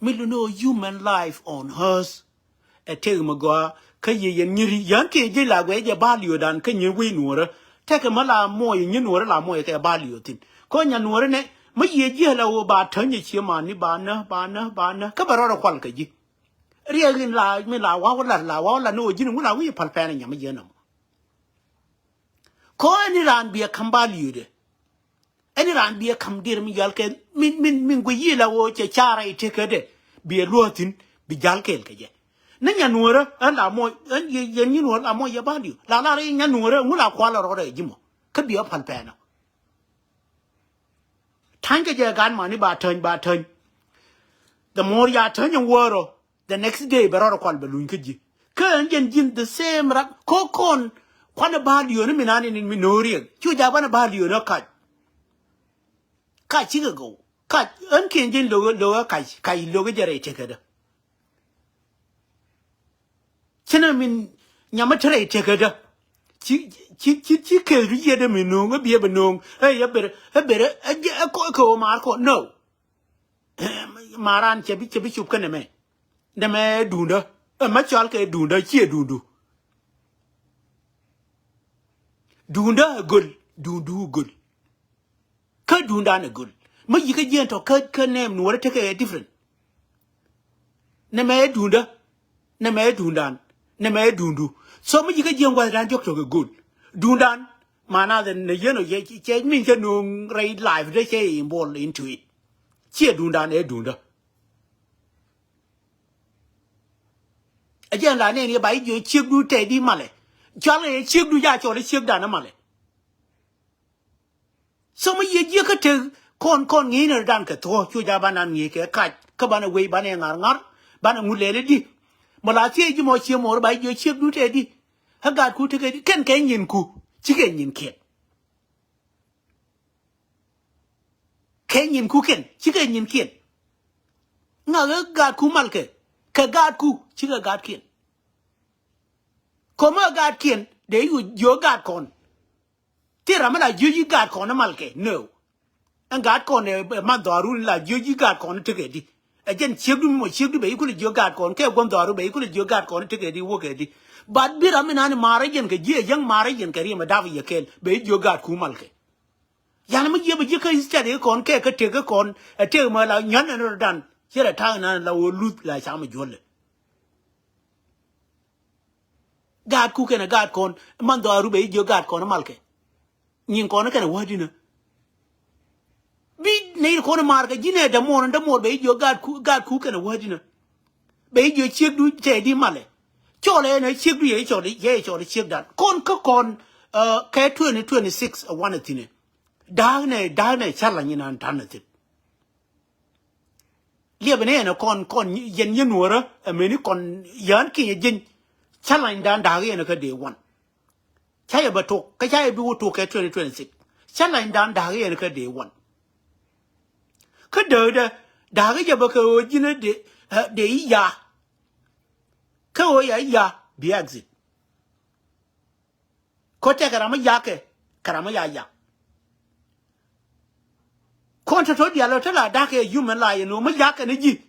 Mi lu ni ɔ human life on earth. Ɛ tëk mi gɔaa kä yiëë yɛn nyiri yän kiɛ ji̱ la guɛy jɛ bal yio̱dan kä nyin wi̱i̱ nuɔ̱ɔ̱rä. Tëk mi la muɔy nyin nuɔ̱ɔ̱rä la muɔy kɛ bal yio̱ thi̱n. Kä nyan nuɔ̱ɔ̱rä nɛ mi yiëë ji̱ la wä ba täny ɛ cie man ni ba nä ba nä ba nä kä bɛ rɔɔdɛ kual kɛ ji̱. Riɛk in la mi la waw lat la waw lat ni wä ji̱n ŋu la wi̱i̱ pal pɛn ɛ nyam mi yiëë nɔmɔ. Kɔ ɛn i̱ raan biɛ ka̱m ba liöödɛ. Ɛn i̱ raan biɛ ka̱m dier mi jal kɛ min, min, min guic yiëë la ɣöö cɛ ca rɛy tekädɛ biɛ luɔ̱ɔ̱thin bi jal kɛɛl kɛ jɛ. Ni nyan nuɔ̱ɔ̱rä ɛn la mɔc ɛn yɛ, yɛn nyin nuɔ̱ɔ̱rä la mɔc yɛ ba liöö la lar i̱ nyan nuɔ̱ɔ̱rä ŋu la kual rɔɔdɛ ji̱ mɔ kä biɛ pal pɛɛnɔ. Ta̱ny kɛ jɛ gan mani ba täny ba täny. The more ya täny in wäärä. The next day bɛ rɔɔdɛ kual bɛ luny kä ji̱. Kä ɛn jɛn ji̱n the same rat kä kɔn Kuanɛ bä liööni mi nani ni mi no̱o̱ŋ riɛk. Cu jabanɛ bä liööni kac. Kac cikɛ gɔw. Kac ɣän kiɛn ji̱n lo̱k, lo̱k kac, kac lo̱k jɛ rɛy tekädä. Cinɛ min nyamä te rɛy tekädä. Ci, ci, ci, ci keth ri yietdä mi no̱o̱ŋ, ɛ biɛ bɛ no̱o̱ŋ. Ɛ yɛ ber, ɛ ber, ɛ jɛ, ɛ kɔ, ɛ kɛ ɣöö maar kɔ. No. Maran cɛ bi, cɛ bi cup kä nɛmɛ. Nɛmɛ duundä. Ɛ mɛ cɔal kɛ duundä, ciɛ duundu. Duundä ɛ göl, duundu ɛ göl. Kä duundan ɛ göl. Mä yikä jiɛn tɔ kä, kä nɛɛm nuɔrä tekɛ different. Nɛmɛ ɛ duundä. Nɛmɛ ɛ duundan. Nɛmɛ ɛ duundu. So mä yikä jiɛn gua̱thdan diɔ̱k tɔk ɛ göl. Duundan. Mana dhen nɛ yien ɔ yɛ cɛ min cɛ no̱o̱ŋ rɛy life dee cɛ involve into it. Ciɛ duundan ɛ duundä. Ɛ jɛn la nɛn yɛ ba i̱ jiö ciekdu tɛɛdi malɛ. Cɔal ɛ ciekdu ja cɔl i̱ ciekdan ɛ malɛ. So mi yiëë jiäk kä tek kɔn, kɔn ŋi̱i̱c ni rɔ̱dan kɛ thuɔ̱ɔ̱, cu ja banɛ ŋi̱i̱c kɛ kac, kä banɛ wei, banɛ ŋa̱r ŋa̱r, banɛ ŋut lɛl i̱di. Mɔ la thiec ji̱ mɔ cie mɔɔr ba jiö ciekdu tɛɛdi. Kä gaatku tekɛ di, kɛn kɛ nyinku, cikɛ nyinkiɛn. Kɛ nyinku kɛn, cikɛ nyinkiɛn. Ŋa̱k ɛ gaatku malkɛ, kɛ gaatku, cikɛ gaatkiɛn. Kɔmä gaatkiɛn, dee yu jiö gaatkɔn. Thil ram mi la jiö ji̱ gaatkɔn i̱ malkɛ, no. Ɛn gaatkɔn ɛ, ɛ man dhɔaarun la jiö ji̱ gaatkɔn i̱ tekɛ di. Ɛ jɛn ciekdu mi mɔ ciekdu bɛ i̱ kulɛ jiö gaatkɔn, kɛ guɔ̱n dhɔaaru bɛ i̱ kulɛ jiö gaatkɔn i̱ tekɛ di, wäkɛ di. But bi ram mi nani maarä jɛn kɛ ji̱ ɛ yäŋ maarä jɛn kɛ riɛm ɛ dap yɛ kɛɛl, bɛ i̱ jiö gaatku malkɛ. Yan mi jiɛ bɛ ji̱ kä instead kɔn kɛ kä tek kɔn, ɛ tek mɛ la nyuan ɛn rɔ̱dan. Cɛ rɛ ta̱a̱ nan la wä luth la cam ɛ juɔlɛ. Gaatku kɛnɛ gaatkɔn, man dhɔaaru bɛ i̱ jiök gaatkɔn i̱ malkɛ. Nyinkɔn kɛnɛ wädinä. Bi nɛy kɔn i̱ maarkɛ ji̱n ɛ dämuɔɔr, dämuɔɔr bɛ i̱ jiök gaatku, gaatku kɛnɛ wädinä. Bɛ i̱ jiök ciekdu tɛɛdi malɛ. Cɔl ɛ nɛ ciekdu yɛ i̱ cɔl, yɛ i̱ cɔl i̱ ciekdan. Kɔn kä kɔn, ɛ, kɛ twenty twenty-six ɛ wanɛ thi̱nɛ. Da̱a̱k nɛ, da̱a̱k nɛ challenge inan ta̱nɛ thi̱n. Liɛpɛ ni ɛn ɛ kɔn, kɔn yɛn yɛn nuɔrä, ɛ meni kɔn yään kinyɛ jieny. Challenge dan da̱a̱k yɛn kä day one. Ca yɛ bä tok, kä ca yɛ bi wä tok kɛ twenty twenty-six. Challenge dan da̱a̱k yɛn kä day one. Kä dääkdä, da̱a̱k yɛ bä kɛ ɣöö ji̱n ɛ dee, ɛ, dee i̱ ya. Kä ɣöö ya i̱ ya, bi exit. Kä tɛkɛ ram mi yakɛ, kɛ ram mi ya yak. Kɔn tɔ̱tɔ̱ diaal ɔ te la da̱kɛ human la yɛn ɔ mi yakɛ ni ji̱.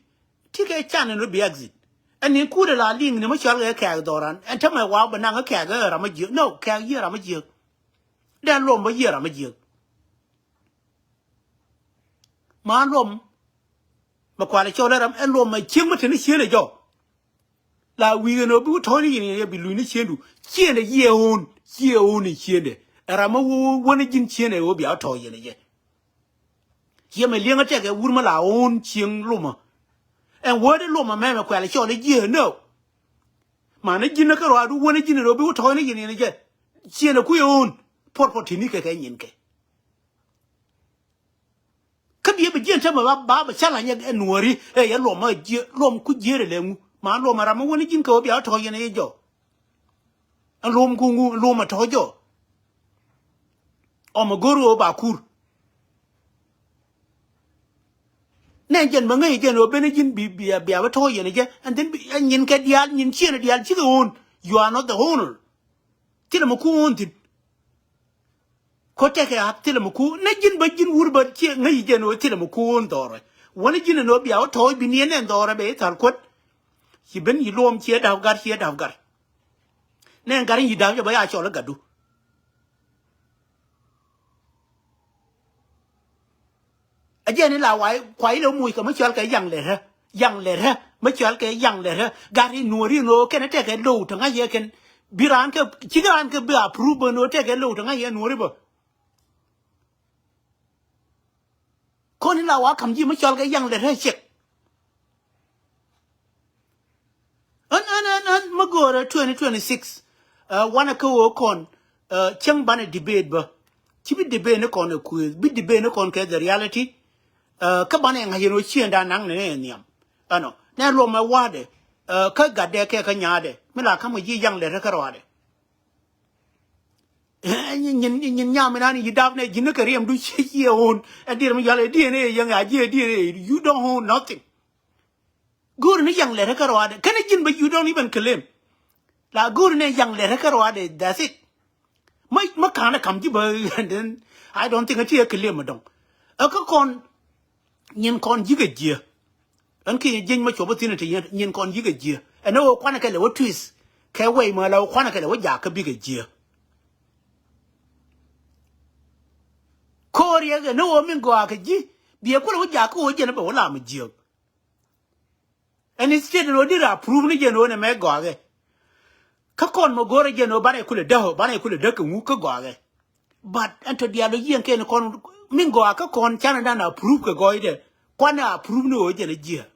Ti kɛ can ni bi exit. Ɛn ni kut ɛ la liŋ ni mi cɔal kɛ kɛɛk dhɔran. Ɛn te mɛ wa bɛ naŋ kɛɛk ɛ ram mi jiäk. No, kɛɛk yiëë ram mi jiäk. Dɛn luɔm bä yiëë ram mi jiäk. Ma luɔm. Mɛ kualɛ cɔl ɛ ram, ɛn luɔm mɛ cieŋ mi te ni cieŋ ɛ jɔk. La wi̱i̱ ɛn ɣöö bi wä tɔ̱ɔ̱c ni yɛn yɛ bi luny ni ciëndu. Ciëndɛ yiëë ɣöön, ciëë ɣöön in ciëndɛ. Ɛ ram mi wä wä ni ji̱n ciëndɛ ɣöö bia wä tɔ̱ɔ̱c yɛn ɛ jɛ. Ciɛ mɛ li̱eŋä tɛkɛ wur mi la ɣöön cieŋ lomä. Ɛn wä di lomä mɛmɛ kuɛl cɔl i̱ jiëë nä. Manɛ ji̱n kä ruaadu wä ni ji̱n ɛn ɣöö bi wä tɔ̱ɔ̱c ni yɛn yɛn ɛ jɛ. Ciëndɛ kui̱ ɣöön. Puɔr puɔr ti̱ni kɛ kɛ nyinkɛ. Kä biɛ bi jiɛn tämɛ ba ba bɛ challenge ɛ nuɔri ɛ yɛ luɔm ɛ jiɛ luɔm ku jiɛr ɛ lɛ ŋu ma luɔm ɛ ram ɛ wä ni ji̱n kɛ wä bia wä tɔ̱ yɛn ɛ jɛ jɔ. Ɛ luɔm ku ŋu luɔm ɛ tɔ̱ jɔ. Ɔmɛ go̱r ɣöö ba kur. Nɛ jɛn bä ŋäc jɛn ɣöö ben ji̱n bi bia bia bä tɔ̱ yɛn jɛ. And then bi ɛ nyin kɛ diaal nyin ciɛn diaal cikɛ own. You are not the owner. Thilɛ mɛ ku own thi̱n. Ko tɛkɛ a thilɛ mɛ ku nɛ ji̱n bä ji̱n wur bä ciɛ ŋäc jɛn ɣöö thilɛ mɛ ku own dhɔrɛ. Wänä ji̱n ɛn ɣöö bia wä tɔ̱ bi niɛn nɛ dhɔrɛ bɛ i̱ thal kuät. Ci ben yi luɔm ciɛ da̱p gar ciɛ da̱p gar. Nɛ gat in yi da̱p jɛ bä ya cɔl i̱ gatdu. A jɛn in la wai kua ilɛ muc kɛ mi cɔal kɛ yaŋ lɛ rä. Yaŋ lɛ rä. Mi cɔal kɛ yaŋ lɛ rä. Gat in nuɔri in ɣöö kɛn tɛkɛ low te ŋa̱c yɛ kɛn. Bi raan kɛ cik raan kɛ bi approve bä in ɣöö tɛkɛ low te ŋa̱c yɛ nuɔri bä. Kɔn in la wa ka̱m ji̱ mi cɔal kɛ yaŋ lɛ rɛ ciɛk. Ɣän ɣän ɣän ɣän mi göörä twenty twenty-six. Ɛ wanɛ kä ɣöö kɔn ɛ cäŋ banɛ debate bä. Ci bi debate ni kɔn ɛ kuëëth bi debate ni kɔn kɛ the reality. Ɛ kä banɛ ŋa̱c yɛn ɣöö ciëŋda naŋ ni ni nhiam. Ɛnɔ nɛ luɔm ɛ wa̱a̱dɛ ɛ kä gatdɛ kɛ kä nyaadɛ mi la ka̱m kɛ ji̱ yaŋ lɛ rɛ kä rɔaadɛ. Nyin, nyin, nyin nyam inan yi dap nɛ ji̱n ni kɛ riɛm du ci ci ɛ own. Ɛ dier mi yal ɛ D N A yɛŋ a jiɛ D N A. You don't own nothing. Go̱o̱ri ni yaŋ lɛt kä ruaadɛ. Kɛn ji̱n bä you don't even claim. La go̱o̱ri ni yaŋ lɛt kä ruaadɛ. That's it. Mä, mä ka̱n ɛ kam ji̱ bä. And then I don't think a ti ɛ claim a dɔŋ. Ɛ kä kɔn nyin kɔn ji̱ kɛ jiɛ. Ɛn ki jieny ma cuɔp a thin a ti yɛn nyin kɔn ji̱ kɛ jiɛ. Ɛn ɛ wä kuanɛ kɛ lɛ wä twist. Kɛ wei ma la wä kuanɛ kɛ lɛ wä jak kä bi kɛ jiɛ. Ko̱r yɛ kɛ ni ɣöö min gɔaa kɛ ji̱ biɛ kulɛ wä jakä ɣöö jɛn bɛ wä lam jiääk. Ɛn instead ni ɣöö di ra approve ni jɛn ɣöö nɛ mɛ gɔaa kɛ. Kä kɔn mɛ go̱o̱rɛ jɛn ɣöö banɛ kulɛ däk banɛ kulɛ däk kɛ ŋu kä gɔaa kɛ. But ɛn tɔ diaal ɣöö yiëŋ kɛn kɔn min gɔaa kä kɔn canɛ dan approve kɛ gɔɔydɛ. Kuanɛ approve ni ɣöö jɛn jiääk.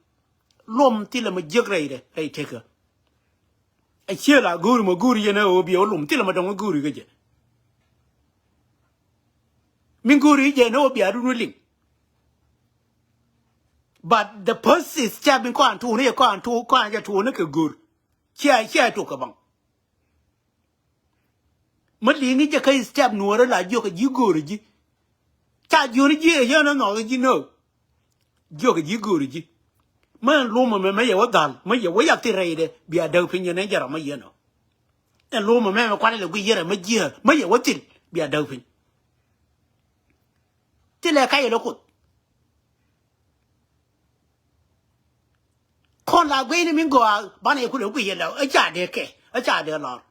Luɔm thilɛ mɛ jiäk rɛydɛ rɛy tekä. A ciëë la go̱o̱ri mɛ go̱o̱ri yɛn ɛ ɣöö biɛ wä luɔm thilɛ mɛ dɔ̱ŋ ɛ go̱o̱ri kä jɛ. Min go̱o̱ri jɛ ni wä bia run wä liŋ. But the first step in kɔn tuuni yɛ kɔn tuuni kɔn jɛ tuuni kɛ go̱o̱r. Cia cia tuk kɛ baŋ. Mä liŋi jɛ kä step nuɔrä la jiök kɛ ji̱ go̱o̱ri ji̱. Ca jiöni ji̱ ɛ yɛn ɛ nhɔk ji̱ nöök. Jiök ji̱ go̱o̱ri ji̱. Mä ɛn lomä mɛ mä yɛ wä dhal mä yɛ wä yath thil rɛydɛ bia däk piny yɛn ɛn jɛ ram mä yɛn ɔ. Ɛn lomä mɛ mɛ kualɛ lɛ guic yɛrɛ mä jiääk mä yɛ wä thil bia däk piny. Thilɛ ka yɛ lɛ kuoth. Kɔn la guic ni min gɔaa banɛ yɛ kulɛ guic yɛ lɛ ɛ ca dee kɛ ɛ ca dee lɔr.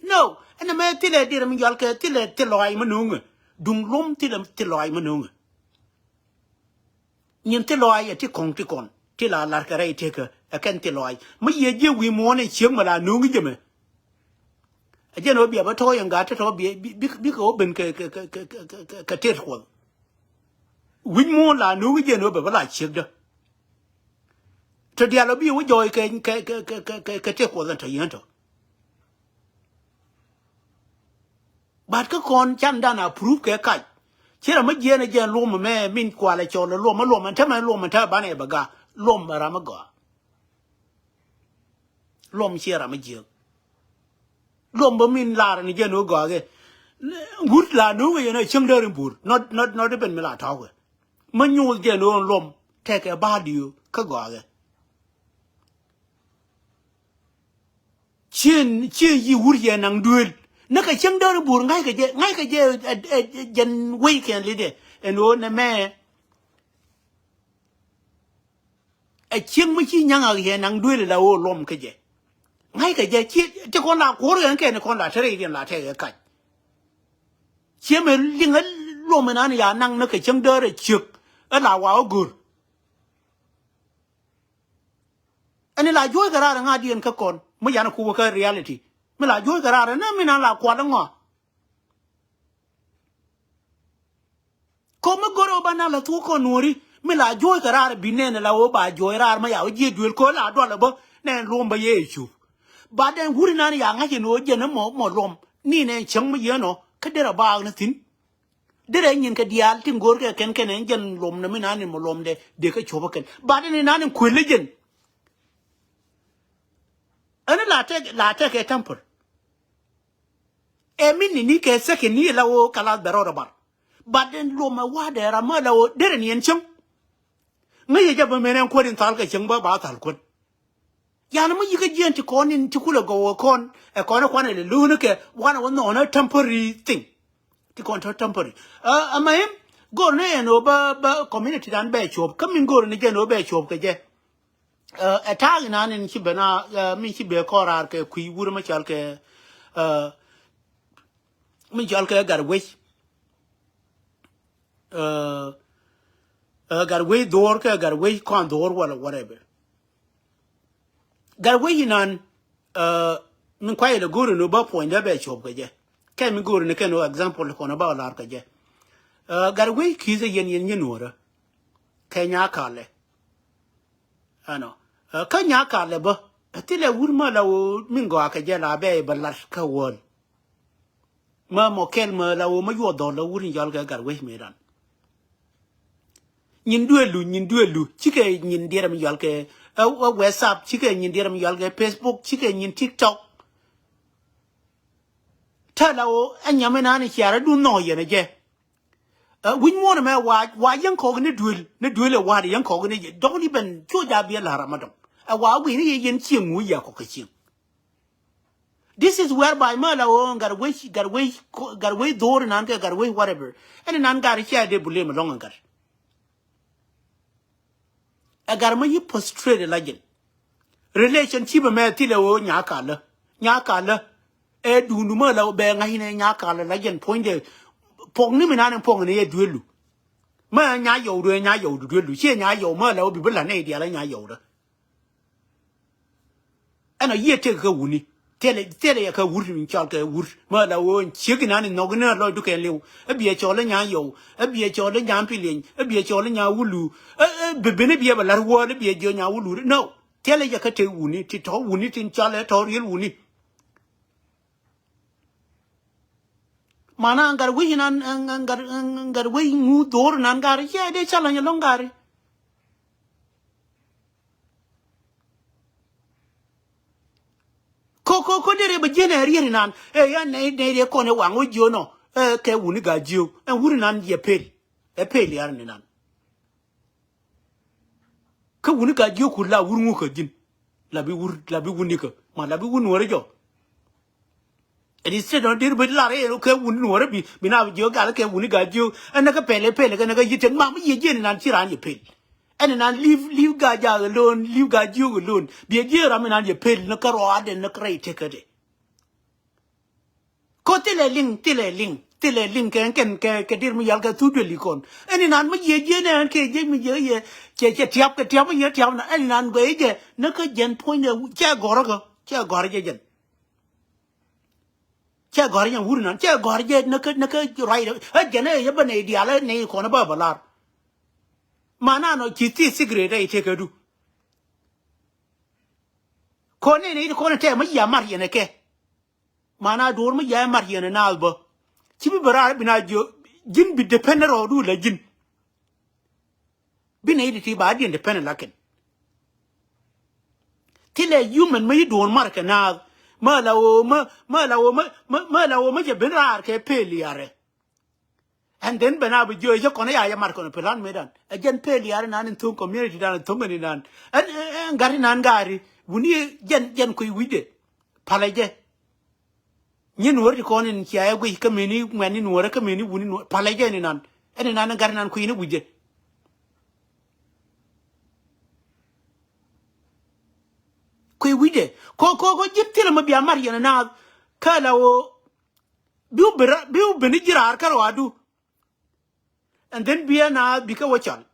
No, ɛn ɛmɛ thilɛ dirɛ mi jɔal kɛ thilɛ thil lɔac mä no̱o̱ŋɛ. Duŋ lom thilɛ thil lɔac mä no̱o̱ŋɛ. Nyin thil lɔaac ɛ ti kɔŋ ti kɔn ti la lar kɛ rɛy tekä ɛ kɛn thil lɔaac mi yiëë jiɛ wi̱i̱ muɔ̱ɔ̱n ɛ cieŋ mɛ la no̱o̱ŋ i̱ jɛ mɛ. Ɛ jɛn ɣöö bia bä tɔ̱ yɛn gaat te tɔ̱ bia bikɛ ɣöö ben kɛ kɛ kɛ kɛ kɛ kɛ kɛ tet kuɔth. Wi̱c muɔ̱ɔ̱n la no̱o̱ŋ i̱ jɛn ɣöö bɛ bä la ciekdä. Tɔ diaal ɔ bi wä jɔɔy kɛ kɛ kɛ kɛ kɛ kɛ tet kuɔth ɛn tɔ yɛn tɔ. But kä kɔn can dan approve kɛ kac. Ci ram mä jiɛn ɛ jɛn luɔm mɛ min kualɛ cɔl ɛ luɔm ɛ luɔm ɛn tämɛ luɔm ɛn tämɛ banɛ bɛ ga luɔm ɛ ram ɛ gɔaa. Luɔm ciɛ ram ɛ jiɛk. Luɔm bä min lar ni jɛn wä gɔaa kɛ. Wut la no̱o̱ŋ ɛ yɛn ɛ cieŋ däär in buur not not not iben mi la tɔ̱ɔ̱kɛ. Mä nyuuth jɛn wä luɔm tɛkɛ ba̱a̱ diö kä gɔaa kɛ. Cien cien yi wur yɛ naŋ duel. Näkɛ cieŋ däär buur ŋa̱ckɛ jɛ ŋa̱ckɛ jɛ ɛ ɛ jɛn wei kɛn lidɛ. Ɛn ɣöö nɛ mɛ ɛ cieŋ mi ci nyaŋ ak yɛ naŋ duel la ɣöö luɔm kä jɛ. Ŋa̱ckɛ jɛ ci ti kɔn la kuɔr yɛn kɛn kɔn la tɛrɛ yɛn la tɛk yɛ kac. Ciemɛ liŋ ɛ luɔm inan ya naŋ näkɛ cieŋ däär ɛ ciek ɛ la wa ɣä go̱r. Ɛn la juɔ̱ɔ̱c kɛ raar ŋa̱diɛn kä kɔn mi yan ku wä kä reality mi la juɔ̱ɔ̱c kɛ raar ɛn mi nan la kual ŋɔa. Kɔ mi go̱r ɛ wä ba na la thuɔ̱k kɔn nuɔ̱ri mi la juɔ̱ɔ̱c kɛ raar bi nɛn la wä ba juɔ̱ɔ̱c raar mi ya wä jiɛ duel kɔ la dual ɛ bä nɛn luɔm bä yee cup. Ba dɛn wuri nan ya ŋa̱c in wä jɛn mɔ mɔ luɔm ni nɛn cäŋ mi yɛn ɔ kä derɛ baak ni thi̱n. Derɛ nyin kɛ diaal tin go̱o̱r kɛ kɛn kɛn ɛn jɛn luɔm nɛ mi nan in mɔ luɔmdɛ dee kɛ cuɔpä kɛn ba dɛn in nan in kuël jɛn. Ɛn la tɛk la tɛk kɛ tampar. Ɛ min ni ni kɛ second ni la woo kalas bɛ rɔɔdɛ bar. Ba dɛn luɔm ɛ wa̱a̱ dɛ ram mɛ la woo derɛ ni ɛn cäŋ. Ŋäc yɛ jɛ bä men ɛn kuäär in thal kɛ cäŋ bä ba thal kuän. Yan mi yikä jiɛn ti kɔn in ti kulɛ gɔw ɛ kɔn ɛ kɔn ɛ kuanɛ lɛ lo̱o̱n kɛ wanɛ wä nhɔɔn ɛ temporary thing. Ti kɔn tɔ temporary. Ɛ ɛ ma im go̱r ni ɛn ɣöö bä bä community dan bɛ cuɔp kä min go̱r ni jɛn ɣöö bɛ cuɔp kɛ jɛ. Ɛ ɛ ta̱a̱ inan in ci ben a ɛ min ci bee kɔn raar kɛ kui̱ wur mi cɔal kɛ ɛ mi cɔal kɛ gat wec. Ɛ ɛ gat wec dhuɔ̱ɔ̱r kɛ gat wec kɔn dhuɔ̱ɔ̱r wala whatever. Gat wec inan ɛ min kuay ilɛ go̱o̱ri ni bä puɔ̱nydä bɛ cuɔp kɛ jɛ. Kɛ mi go̱o̱ri ni kɛn ɣöö example kɔn bä lar kɛ jɛ. Ɛ gat wec ki̱th ɛ yɛn yɛn nyi nuɔ̱ɔ̱rä. Kɛ nyakalɛ. Ɛnɔ ɛ kä nyakalɛ bä ɛ thilɛ wur mä la ɣöö min gɔaa kɛ jɛ la bɛ bä lat kä wäl. Mä mɔ kɛl mä la wä mä yuɔth dhɔl la wur in jɔl kɛ gat wec mëëdan. Nyin duelu nyin duelu cikɛ nyin diɛrɛ mi jɔl kɛ ɛ ɛ WhatsApp cikɛ nyin diɛrɛ mi jɔl kɛ Facebook cikɛ nyin TikTok. Tääl a ɣöö ɛ nyam inan i̱ ciarädun nhɔk yɛn ɛ jɛ. Ɛ, wi̱c muɔ̱ɔ̱n ɛmɛ wa, wa yäŋ kɔk ni duël, ni duël ɛ wa̱a̱dɛ yäŋ kɔk ni jɛ. Don't even cu ja biɛ la̱r ama dɔ̱ŋ. Ɛ wa wi̱i̱ ni yɛ yɛn cieŋ ŋu yɛ kɔk kɛ cieŋ. This is whereby mä la ɣöö gat wec, gat wec, gat wec dho̱o̱r inan kɛ gat wec whatever. Ɛn inan gat i̱ cia dee bulem ɛlɔ̱ŋ ɛn gat. Ɛ gat mä yi frustrate la jɛn. Relationship ɛmɛ thilɛ ɣöö nyakalä. Nyakalä. Ɛ duundu mä la ɣöö bɛ ŋa̱cnɛ nyakalä la jɛn puɔ̱nydɛ. Puɔ̱ŋni mi nan in puɔ̱ŋni ɛ duelu. Mä nya yɔwdu ɛ nya yɔwdu duelu. Ciɛ nya yɔw mä la ɣöö bi bi la̱t nɛy diaal ɛ nya yɔwdä. Ɛn ɔ yiëë tëk kä wuni. Thilɛ, thilɛ yɛ kä wur min cɔal kɛ wur. Mä la ɣöö ciek inan in nhɔk in ɛ lɔcdu kɛn li̱w. Ɛ biɛ cɔl ɛ nyan yɔw. Ɛ biɛ cɔl ɛ nyan pilieny. Ɛ biɛ cɔl ɛ nyan wulu. Ɛ, ɛ, bi, bi ni biɛ bɛ la̱r wäl ɛ biɛ jiɔ nyan wulu. No. Thilɛ yɛ kä tëk wuni. Ti tɔ̱ wuni tin cɔal ɛ tɔ̱ riel wuni. Mana gat wec inan, gat, gat wec ŋu dho̱o̱r inan gari. Ciɛ dee challenge ɛlɔ̱ŋ gari. Ko, ko, ko derɛ bɛ jiɛn ɛ riɛt inan. Ɛ, ya nɛy, nɛy dee kɔn ɛ waŋ wä jiön ɔ. Ɛ, kɛ wuni gaa jiök. Ɛ, wuni nan yɛ pel. Ɛ pel yar ni nan. Kä wuni gaa jiök ku la wur ŋu kä ji̱n. La bi wur, la bi wuni kä. Ma la bi wun wä rɛ jɔ. Ɛn instead ɔ dir bi lar i̱ kɛ wuni nuɔrä bi, bi na bi jiök gal kɛ wuni gaa jiök. Ɛn nɛ kä pɛl ɛ pɛl kɛ nɛ kä yi̱t tɛn mam yiëë jiɛn inan ci raan yɛ pɛl. Ɛn inan li̱w, li̱w gaa jaak alone, li̱w gaa jiök alone. Bi ɛ jiɛn ram inan yɛ pɛl ni kä rɔaadɛ ni kä rɛy tekädɛ. Ko thilɛ liŋ, thilɛ liŋ, thilɛ liŋ kɛ kɛn kɛ, kɛ dir mi yal kɛ thuk duel ikɔn. Ɛn inan mi yiëë jiɛn ɛn kɛ jiɛn mi jiɛk yɛ, cɛ, cɛ tiap kɛ tiap mi yiëë tiap na. Ɛn inan guɛ i̱ jɛ ni kä jɛn puɔ̱nydɛ cɛ gɔrä kä, cɛ gɔrä jɛ jɛn. Cɛ gɔ̱r nyɛ wur inan, cɛ gɔ̱r jɛ näkä, näkä ruac. Ɛ jɛn ɛ yɛ bä nɛy diaal ɛ nɛy kɔn ɛ bä bä lar. Mana nɔ ci thi secret ɛ itek ɛ du. Kɔn nɛy nɛy ti kɔn ɛ tɛm mi yia mar yɛn ɛ kɛ. Mana duɔ̱ɔ̱r mi yia mar yɛn ɛ naath bä. Ci bi bä raar bi na jiö ji̱n bi depend rɔɔdu la ji̱n. Bi nɛy ti ti ba diɛn ti pɛn ɛ lakin. Thilɛ human mä yi duɔ̱ɔ̱r mar kɛ naath. Mä la ɣöö mä, mä la ɣöö mä, mä, mä la ɣöö mä cɛ ben raar kɛ pel yarɛ. And then ben a bi jiö cä kɔn ya yɛ mar kɔn plan mëëdan. Ɛ jɛn pel yarɛ nan in tho̱ŋ community dan in tho̱ŋ in nan. Ɛn, ɛn, ɛn gat in nan gari. Wuni jɛn, jɛn kui̱ wi̱cdɛ. Palɛ jɛ. Nyi nuɔ̱ɔ̱r ti kɔn in cia ɛ guic kä meni ŋuɛ̈tni nuɔ̱ɔ̱rä kä meni wuni nuɔ̱ɔ̱r. Palɛ jɛ ni nan. Ɛn ni nan gat nan kui̱ ni wi̱cdɛ. Kui̱ wi̱cdɛ. Ko, ko, ko ji̱n thilɛ mi bia mar yɛn naath. Kä la ɣöö bi wä ben, bi wä ben i̱ ji̱ raar kä rɔaadu. And then bi ɛ naath bi kä wä cɔl.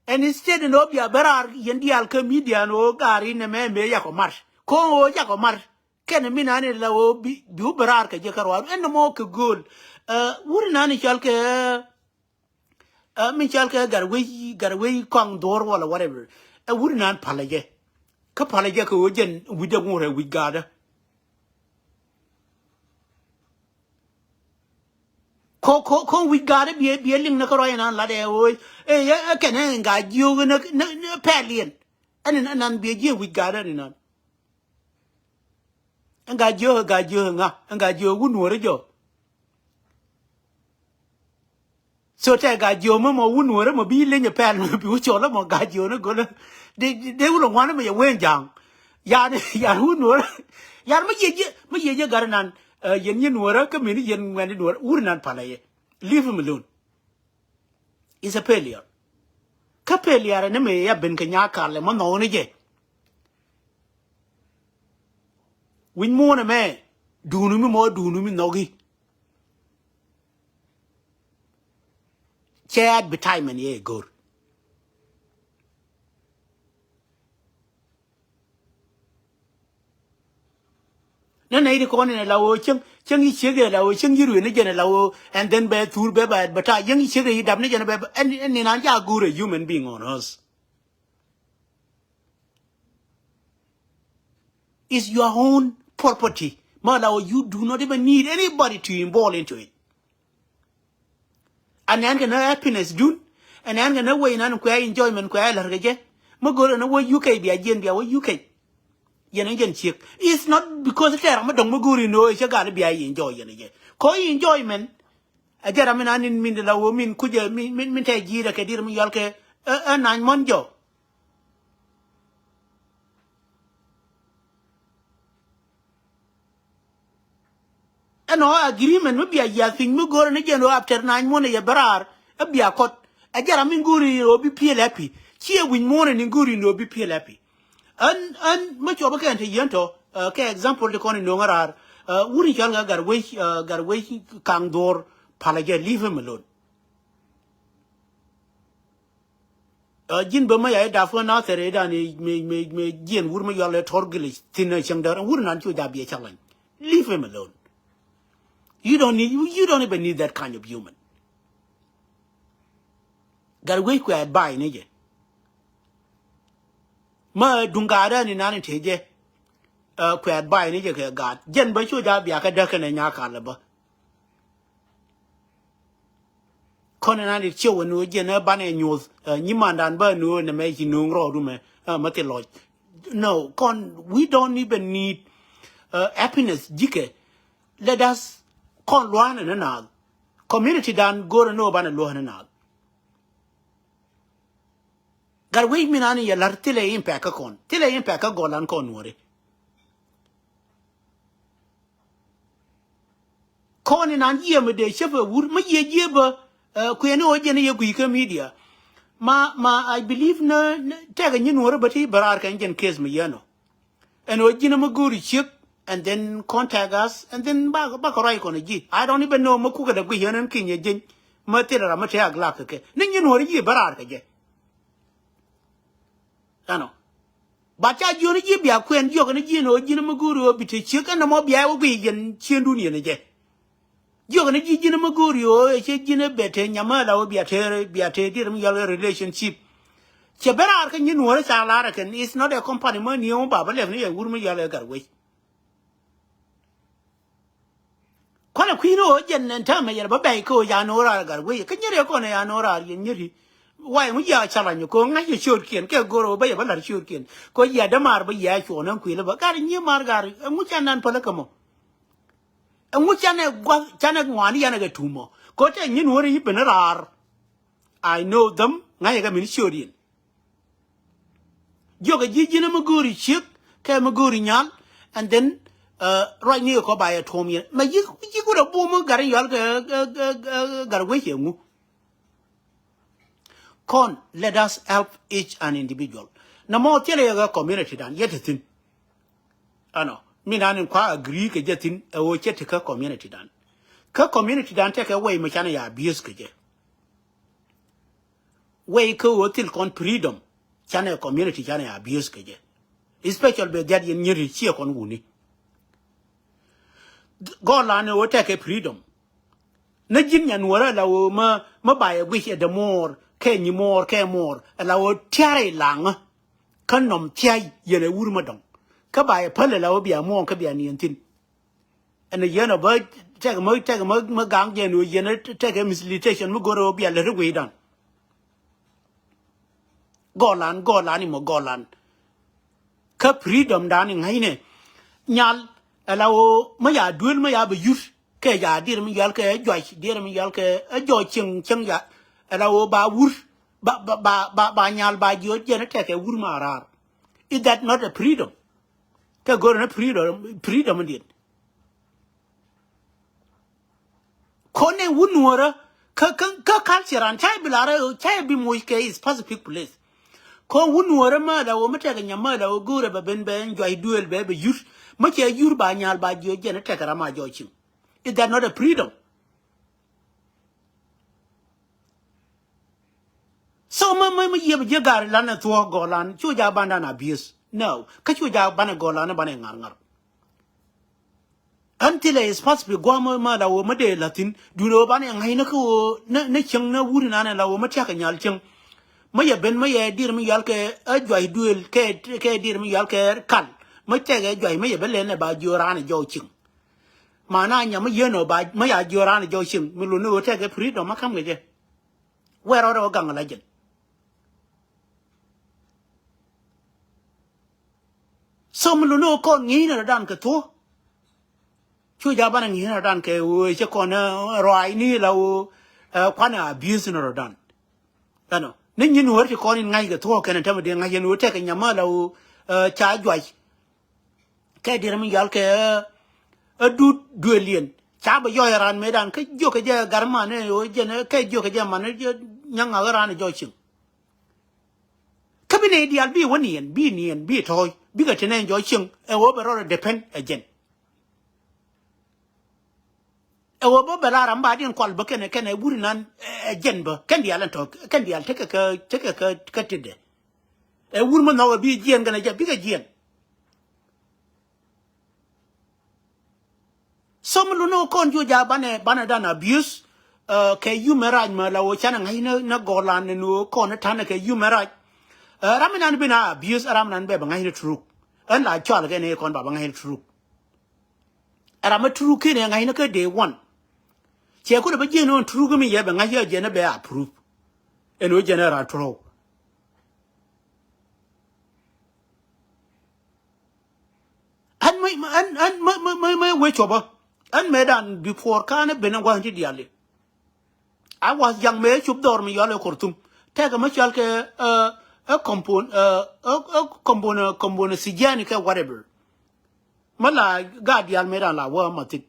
And instead in ɣöö bia bä raar yɛn diaal kä media ni ɣöö gaari nɛmɛ mëë yakɔ mar. Ko̱o̱ŋ ɣöö yakɔ mar. Kɛn mi nani la ɣöö bi, bi wä bä raar kɛ jɛ kä ruaar. Ɛn nɔmɔ kɛ gööl. Ɛ, wur nani cɔal kɛ, ɛ, mi cɔal kɛ gat wec, gat wec kɔaŋ dhuɔ̱ɔ̱r wala whatever. Ɛ wur nan palä jɛ. Kä palä jɛ kɛ ɣöö jɛn wi̱cdɛ ŋuɔ̱rɛ wi̱c gaatdä. Ko, ko, ko wi̱c gaatdä biɛ, biɛ liŋ ni kä ruac inan latdɛ ɣöö. Ɛ, ɛ, ɛ kɛn ɛ ŋa jiök ni, ni, ni pɛl yɛn. Ɛn, ɛn, ɛn nan biɛ jiök wi̱c gaatdä ni nan. Ɛn ŋa jiök, ŋa jiök ŋa, ɛn ŋa jiök wun nuɔ̱ɔ̱rä jɔ. So tɛ gaa jiö mɛ mɔ wun nuɔrɛ mɔ bi leny pɛl mɛ bi wä cɔl mɔ gaa jiö ni gölä. De, de, de wulɛ ŋuan mɛ yɛ wen jaŋ. Yan, yan wun nuɔrɛ. Yan mɛ yie jɛ, mɛ yie jɛ gat nan. Ɛ, yɛn yɛn nuɔrɛ kä mini yɛn ŋuɛn nuɔrɛ wur nan palɛ yɛ. Leave him alone. Is a failure. Kä failure ni mɛ ya ben kɛ nya kalɛ mɔ nɔɔni jɛ. Wi̱ny muɔnɛ mɛ. Duuni mi mɔ duuni mi nɔgi. Cɛ advertisement yɛ go̱r. Nɛ nɛ iri kɔn in la wo cieŋ, cieŋ i ciek la wo cieŋ i ruëë ni jɛn la wo, and then bɛ thur bɛ ba advertise, cieŋ i ciek i dap ni jɛn bɛ, ɛn, ɛn ni nan ca go̱r a human being on earth. Is your own property. Mala, you do not even need anybody to involve into it. Ɛn ɛn kɛ nä happiness dun. Ɛn ɛn kɛ nä wec nan kuɛ enjoyment kuɛ lär kɛ jɛ. Mä go̱r ɛn wä U K bia jiɛn bia wä U K. Yɛn jɛn ciek. It's not because tɛɛr mi dɔŋ mi go̱o̱ri ni ɣöö cɛ gal bia enjoy yɛn jɛ. Kɔ enjoyment. Ɛ jɛ ram mi na nin min di la ɣöö min kucɛ min, min, min tɛ ji̱ rɛ kɛ dir mi yɔl kɛ ɛ, ɛ nine month jɔ. Ɛn ɔ agreement mi bia yiath piny mi go̱o̱rɛ ni jɛn ɣöö after nine month yɛ bɛ raar. Ɛ bia kɔt. Ɛ jɛ ram mi go̱o̱ri ɣöö bi piël happy. Ciɛ wi̱c muɔ̱ɔ̱n ni go̱o̱ri ɣöö bi piël happy. Ɛn, ɛn mi cuɔp kɛn te yien tɔ, ɛ, kɛ example ti kɔn in no̱o̱ŋ raar. Ɛ, wur in cɔl ŋa Gatwec, ɛ, Gatwec Kaŋ Dhuɔr, palä jɛ, leave him alone. Ɛ, ji̱n bä mä ya i̱ dap kä Nathɛr i̱ dan i̱ mi, mi, mi jiɛn wur mi yɔl ɛ tɔr gilic thi̱n ɛ cäŋ däär. Wur nan cu ja biɛ challenge. Leave him alone. You don't need, you, you don't even need that kind of human. Gatwec kuɛ advice ni jɛ. Mä duŋ gaat ɛn inan in te jɛ. Ɛ, kuɛ advice ni jɛ kɛ gaat. Jɛn bä cu ja bia kä däk kɛnɛ nya kalɛ bä. Kɔn inan in ciɛ wä ni wä jɛn ɛ banɛ nyuɔth. Ɛ, nyimandan bä ni wä nɛ mɛ ci nuŋ rɔɔdu mɛ. Ɛ, mä thil lɔc. No, kɔn, we don't even need, ɛ, happiness jikɛ. Let us kɔn lua̱a̱nɛ ni naath. Community dan go̱o̱rɛ ni wä banɛ lua̱a̱nɛ naath. Gatwec min an yɛ la̱r thilɛ impact kä kɔn. Thilɛ impact kä gɔlan kɔn nuɔ̱ri. Kɔn inan yiëë mi dee cäpɛ wur mi yiëë jiëë bä, ɛ, kuɛni ɣöö jɛn yɛ gui̱i̱ kä media. Ma, ma, I believe nä, nä tɛkɛ nyi nuɔ̱ri bä ti bä raar kɛn jɛn case mi yɛn ɔ. Ɛn ɣöö ji̱n mi go̱o̱ri ciek, and then contact us, and then ba, ba kɛ ruac kɔn ɛ ji̱. I don't even know mi kukɛ dɛ guic yɛn ɛn kinyɛ ji̱n. Mi thil ram mi te a glak kɛ kɛ. Ni nyin wä ri ji̱ bä raar kɛ jɛ. Ɛnɔ. Ba ca jiön ji̱ bia kuɛn jiɔk ni ji̱n ɣöö ji̱n mi go̱o̱ri ɣöö bi te ciek ɛn nɔmɔ bia wä guic yɛn ciendun yɛn ɛ jɛ. Jiök ni ji̱ ji̱n mi go̱o̱ri ɣöö ɛ cɛ ji̱n ɛ bɛ te nyamä la wä bia te, bia te dier mi yɔl ɛ relationship. Cɛ ben raar kä nyin nuɔ̱ɔ̱rä ca lar ɛ kɛn, it's not a company mä nieu mi ba bä lɛp ni yɛ wur mi yɔl ɛ Gatwec. Kualɛ kui̱n ɣöö jɛn ɛn täämɛ yɛl bä bɛy kä ɣöö ya no̱o̱r raar ɛ Gatwec. Kä nyeri ɛ kɔn ɛ ya no̱o̱r raar yɛn nyeri. Why ŋu yia challenge kɛ ŋa̱c yɛ ciötkiɛn kɛ go̱r ɣöö bä yɛ bä la̱r ciötkiɛn. Kɛ ɣöö yia dämaar bä yia cuɔɔn ɛn kuël bä. Gat nyi maar gat, ɛŋu ca nan päl kä mɔ. Ɛŋu canɛ gua̱th, canɛ ŋuani yanɛ kɛ tumɔ. Kɛ ɣöö tɛ nyin wä ri i̱ ben raar. I know them, ŋa̱cɛ kɛ min ciöt yɛn. Jiɔkɛ ji̱ ji̱n mi go̱o̱ri ciek kɛ mi go̱o̱ri nyal. And then, uh, ruac ni kɔ ba yɛ tuɔm yɛn. Mɛ ji̱, ji̱ kut a bum mi gat in yɔal kɛ, kɛ, kɛ, kɛ gat wec yɛ ŋu. Kɔn, let us help each an individual. Nɔmɔ thilɛ yɛ kɛ community dan yɛ te thi̱n. Ɛnɔ, mi nan in kua agree kɛ jɛ thi̱n ɛ ɣöö cɛ te kä community dan. Kä community dan tekɛ way mi canɛ ya abuse kɛ jɛ. Way kä ɣöö thil kɔn freedom canɛ community canɛ ya abuse kɛ jɛ. Especially bɛ dhiat yɛn nyiri ciɛ kɔn wuni. Gɔlan ɛ ɣöö tekɛ freedom. Ni ji̱n nyan wärä la ɣöö mä, mä ba yɛ guic ɛ dämuɔɔr kɛ nyimuɔɔr kɛ muɔɔr ɛ la ɣöö tiarɛ ilaŋä. Kä nɔm thia̱c yɛn ɛ wur mä dɔ̱ŋ. Kä ba yɛ päl ɛ la ɣöö bia muɔɔŋ kä bia niɛn thi̱n. Ɛn ɛ yɛn ɔ bä tɛk mä, tɛk mä, mä gaŋ jɛn ɣöö yɛn ɛ tɛk ɛ mislitation mi go̱rɛ ɣöö bia lät ri gui̱dan. Gɔlan, gɔlan imɔ gɔlan. Kä freedom dan iŋa̱cnɛ nyal ɛ la ɣöö mä ya duel mä ya bɛ yur. Kɛ ya dier mi yal kɛ juac, dier mi yal kɛ ɛ jɔɔc cieŋ, cieŋ ya ɛ la ɣöö ba wur ba, ba, ba, ba, ba nyal ba jiöt jɛn ɛ tɛkɛ wur ma raar. Is that not a freedom? Kɛ go̱r ni freedom, freedom diet. Kɔn ni wun nuɔrä kä, kä, kä culture an cay bi larä cay bi moc kɛ is specific place. Kɔn wun nuɔrä mä la wä mä tɛk nyam mä la wä go̱rɛ bɛ ben bɛ juac duel bɛ bɛ yur. Mä cɛ yur ba nyal ba jiɔ jɛn tɛk ram a jɔ cim. Is that not a freedom? So mä, mä, mä yiëp ji̱ gari lan ɛ thuɔ̱k gɔlan cu ja bandan abuse. No, kä cu ja banɛ gɔlan banɛ ŋar ŋar. Ɛn thilɛ is past bi guam mä la wä mä dee la thin dun wä banɛ ŋa̱cnä kä wä nä, nä cieŋ nä wuri nanɛ la wä mä tiak kɛ nyal cieŋ. Mä yɛ ben mä yɛ dir mi yal kɛ ɛ juac duel kɛ, kɛ dir mi yal kɛ kal. Mä tɛk ɛ juac mä yɛ ben lɛn ɛ ba jiö ran ɛ jɔw cieŋ. Mana nyam mi yien ɔ ba mi ya jiö ran jɔw cieŋ mi luni ɣöö tɛkɛ freedom ma kam kɛ jɛ. Wɛr ɔ rɛ ɔ gaŋ la jɛn. So mi luni ɣöö kɔn ŋi̱i̱c ni rɔ̱dan kɛ thuɔ̱k. Cu ja̱ banɛ ŋi̱i̱c ni rɔ̱dan kɛ ɣöö cɛ kɔn, eh, ruaacni la ɣöö, eh, kuanɛ abuse ni rɔ̱dan. Ɛnɔ ni nyin wär ti kɔn in ŋa̱c kɛ thuɔ̱k kɛn in tämɛ dee ŋa̱c in ɣöö tɛkɛ nyamä la ɣöö, eh, ca juac. Kɛ dier mi yɔal kɛ, eh, ɛ duut duëël yɛn ca bɛ yɔc ɛ raan mëëdan kä jiök kɛ jɛ gat man ɛ ɣöö jɛn, eh, kɛ jiök kɛ jɛ man ɛ jɛ nyaŋ ŋa̱k ɛ raan ɛ jɔc cieŋ. Kä bi nɛy diaal bi wä niɛn, bi niɛn, bi tɔ̱ɔ̱c, bikɛ te nɛy jɔc cieŋ, ɛ ɣöö bɛ rɔɔdɛ depend ɛ jɛn. Ɛ ɣöö bä bɛ la ram ba diɛn kual bä kɛnɛ, kɛnɛ wur inan, ɛ, ɛ jɛn bä, kɛn diaal ɛn tɔ̱, kɛn diaal tekɛ kä, tekɛ kä, kä tetdɛ. Ɛ wur mi nhɔk ɛ bi jiɛn kɛnɛ jɛ, bikɛ jiɛn. So mi luni ɣöö kɔn juɔc a banɛ, banɛ dan abuse, eh, kɛ human right mɛ la ɣöö canɛ ŋa̱c ni, ni gɔlan ni ɣöö kɔn ni ta̱nɛ kɛ human right. Eh, ram inan bi na abuse, ram inan bɛ bɛ ŋa̱c ni truk. Ɛn la cɔal kɛ ni kɔn ba bɛ ŋa̱c ni truk. Ɛ ram mi truk kinɛ ŋa̱c ni kä day one. Cɛ kulɛ bä jiɛn ɣöö truk mi yɛ bɛ ŋa̱c yɛ jɛn bɛ approve. Ɛn ɣöö jɛn ɛ rat truk. Ɛn mi, ɛn, ɛn mi, mi, mi, mi wee cuɔpä. Ɛn mëëdan before ka̱n ɛ ben ɛ gua̱th ti diaal i̱. A was young mëë cop dhɔr mi yɔal ɛ Khartoum. Tɛkɛ mi cɔal kɛ, eh, ɛ compound, eh, ɛ, ɛ compound, eh, compound, eh, Sijani kɛ whatever. Mi la gaat diaal mëëdan la wä ma thi̱n.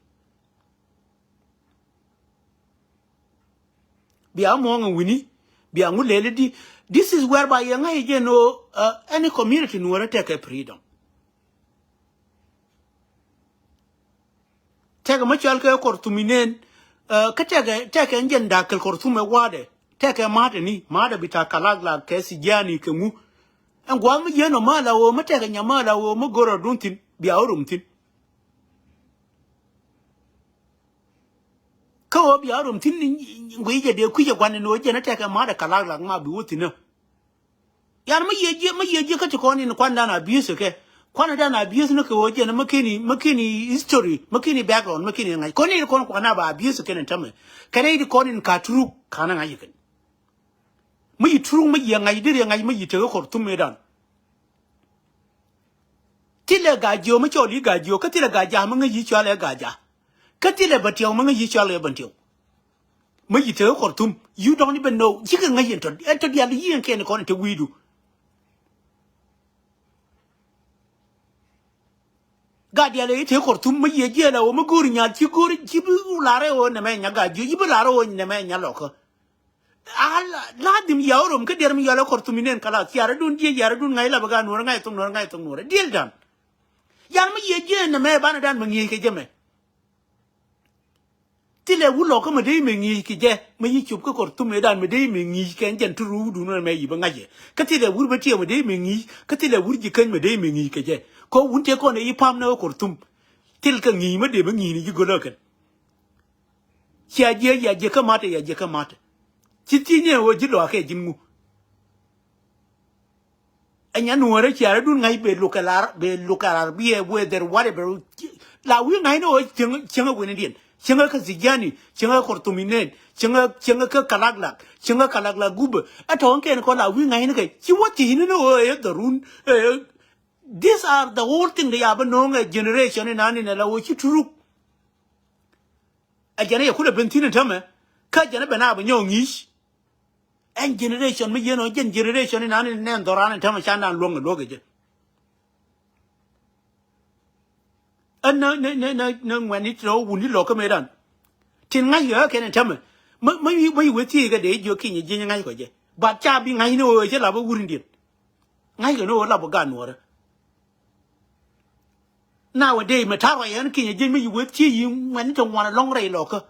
Bia muɔ̱ŋ in wi̱ni, bia ŋu lɛli di. This is whereby yɛ ŋa̱c jɛ ni ɣöö, uh, any community Nuɔ̱ɔ̱rä tekɛ freedom. Tekɛ mi cɔal kɛ Khartoum inɛn, uh, kä tekɛ, tekɛ jɛn da̱k kɛl Khartoum ɛ wa̱a̱dɛ. Tekɛ ma̱a̱tɛ ni, ma̱a̱tɛ bi ta̱a̱ Kalaglak kɛ Sijani kɛ ŋu. Ɛn gua̱a̱th mi jiɛn ɔ ma̱a̱ la ɣöö, mi tekɛ nyam ma̱a̱ la ɣöö, mi go̱rä duun thi̱n, bia wä rom thi̱n. Kä ɣöö bia rom thi̱n ni guiy jɛ dee kui̱c ɛ gua̱n ni ɣöö jɛn ɛ tekɛ ma̱a̱t ɛ Kalaglak ma bi wä thi̱n ɛ. Yan mi yiëë jiɛ, mi yiëë jiɛ kä ti kɔn in kuandan abuse kɛ. Kuandan abuse ni kɛ ɣöö jɛn ɛ mi keni, mi keni history, mi keni background, mi keni ŋa̱c. Kɔn in kɔn kuan a ba abuse kɛn in tämɛ. Kɛn in kɔn in ka truk, ka̱n ɛ ŋa̱c kɛn. Mi yi truk, mi yi ŋa̱c, deri ŋa̱c, mi yi tekɛ Khartoum mëëdan. Thilɛ Gajiok mi cɔl i̱ Gajiok, kä thilɛ Gajaak mi ŋäc i̱ cɔal ɛ Gajaak. Kä thilɛ Bentiɛw mi ŋäc i̱ cɔal ɛ Bentiɛw. Mi yi tekɛ Khartoum, you don't even know. Cikɛ ŋäc ɛn tɔ, ɛn tɔ diaal i̱ yiëë kɛn kɔn in te wi̱i̱du. Gaat diaal i̱ tekɛ Khartoum, mi yiëë jiɛɛl ɛ ɣöö mi go̱o̱ri nyaal, ci go̱o̱ri, ci bi lar ɛ ɣöö nɛmɛ nya Gajiok, ci bi lar ɛ ɣöö nɛmɛ nya Lɔkä. A la, la dhim ya orom kä diɛr mi yɔl ɛ Khartoum inɛn kala, ciarädun jiɛ, ciarädun ŋa̱c la bä gaat Nuɔ̱ɔ̱rä, ŋa̱c thok Nuɔ̱ɔ̱rä, ŋa̱c thok Nuɔ̱ɔ̱rä. Diɛl dan. Yan mi yiëë jiɛ nɛmɛ banɛ dan mi ŋi̱i̱c kɛ jɛ mɛ. Thilɛ wut Lɔkä mi dee mɛ ŋi̱i̱c kɛ jɛ, mi yi cop kä Khartoum ëëdan mi dee mɛ ŋi̱i̱c kɛ jɛn ti ruudun mɛ yi bä ŋa̱cɛ. Kä thilɛ wut Bentiɛw mi dee mɛ ŋi̱i̱c, kä thilɛ wut Jikäny mi dee mɛ ŋi̱i̱c kɛ jɛ. Kɛ wut tëë kɔn ɛ yi pam ni ɣä Khartoum. Thil kɛ ŋi̱i̱c mi dee mɛ ŋi̱i̱c ni ji̱ gölä kɛn. Cia jiɛ, ya jiɛ kä ma̱tɛ, ya jiɛ kä ma̱tɛ. Ci thiec ni ɛ ɣöö ji̱ lɔakä ɛ ji̱n ŋu. Ɛ nya Nuɔ̱ɔ̱rä, ciarädun ŋa̱c bɛ lo̱k kɛ lar, bɛ lo̱k kɛ lar biɛ weather whatever. La wi̱i̱ ŋa̱cni ɣöö cieŋ, cieŋä wi̱nidiɛn. Cieŋä kä Sijani, cieŋä kä Khartoum inɛn, cieŋä, cieŋä kä Kalaglak, cieŋä Kalaglak gubä. Ɛ tɔ̱ɔ̱ŋ kɛn kɔn la wi̱i̱ ŋa̱cni kɛ. Ci wä thiecni ni ɣöö ɛ dhɔrun, ɛ, these are the whole thing de ya bä no̱o̱ŋ ɛ generation inan inɛ la ɣöö ci turuk. Ɛ jɛn ɛ yɛ kulɛ ben thi̱n in tämɛ. Kä jɛn ɛ ben a bä nyɔk ŋi̱i̱c. Ɛn generation mi yɛn ɔ jɛn generation inan in nɛn dhɔran in tämɛ candan luɔ̱ŋ in luɔ̱k in jɛ. Ɛn nä, nä, nä, nä, nä ŋuɛ̈tni ti rɔ wuni Lɔkä mëëdan. Tin ŋa̱c kɛ ɣä kɛn in tämɛ. Mä, mä, mä yi wee thiec kɛ dee jiök kinyɛ jieny ŋa̱c kɔ jɛ. But ca bi ŋa̱c ni ɣöö cä lap ɛ wur in diɛn. Ŋa̱c kɛ ni ɣöö lap ɛ gaat Nuɔ̱ɔ̱rä. Nowadays mɛ ta̱rɔ yɛn kinyɛ jieny mä yi wee thiec yi ŋuɛ̈tni ti ŋuan ɛlɔ̱ŋ rɛy Lɔkä.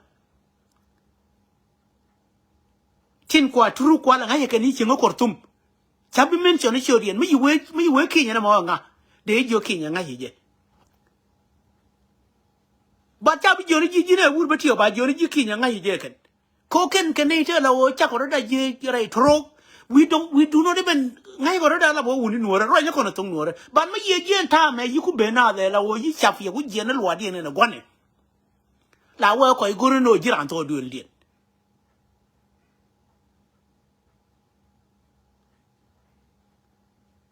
Tin kua turu kua la ŋa̱cä kɛn i̱ cieŋä Khartoum. Ca bi mention i̱ ciöt yɛn mi yi wee, mi yi wee kinyɛ ni mɔ ŋa. Dee jiök kinyɛ ŋa̱cä jɛ. Ba ca bi jiön i̱ ji̱ ji̱n ɛ wur bä tiɛ ba jiön i̱ ji̱ kinyɛ ŋa̱cä jɛ kɛn. Ko kɛn kɛn ni te la wä cakɔ rɔ da jiɛ rɛy torok. We don't, we do not even ŋa̱cä kɔ rɔ da la wä wuni Nuɔrɛ rɔ nyɛ kɔn a thoŋ Nuɔrɛ. Ban mi yiɛ jiɛn ta̱a̱ mɛ yi ku ben a dhɛ la wä yi cap yɛ ku jiɛn i̱ luaat yɛn ɛn ɛ gua̱nɛ. La wä kɔc go̱r ni nɔ ji̱ raan thɔɔk duël diɛn.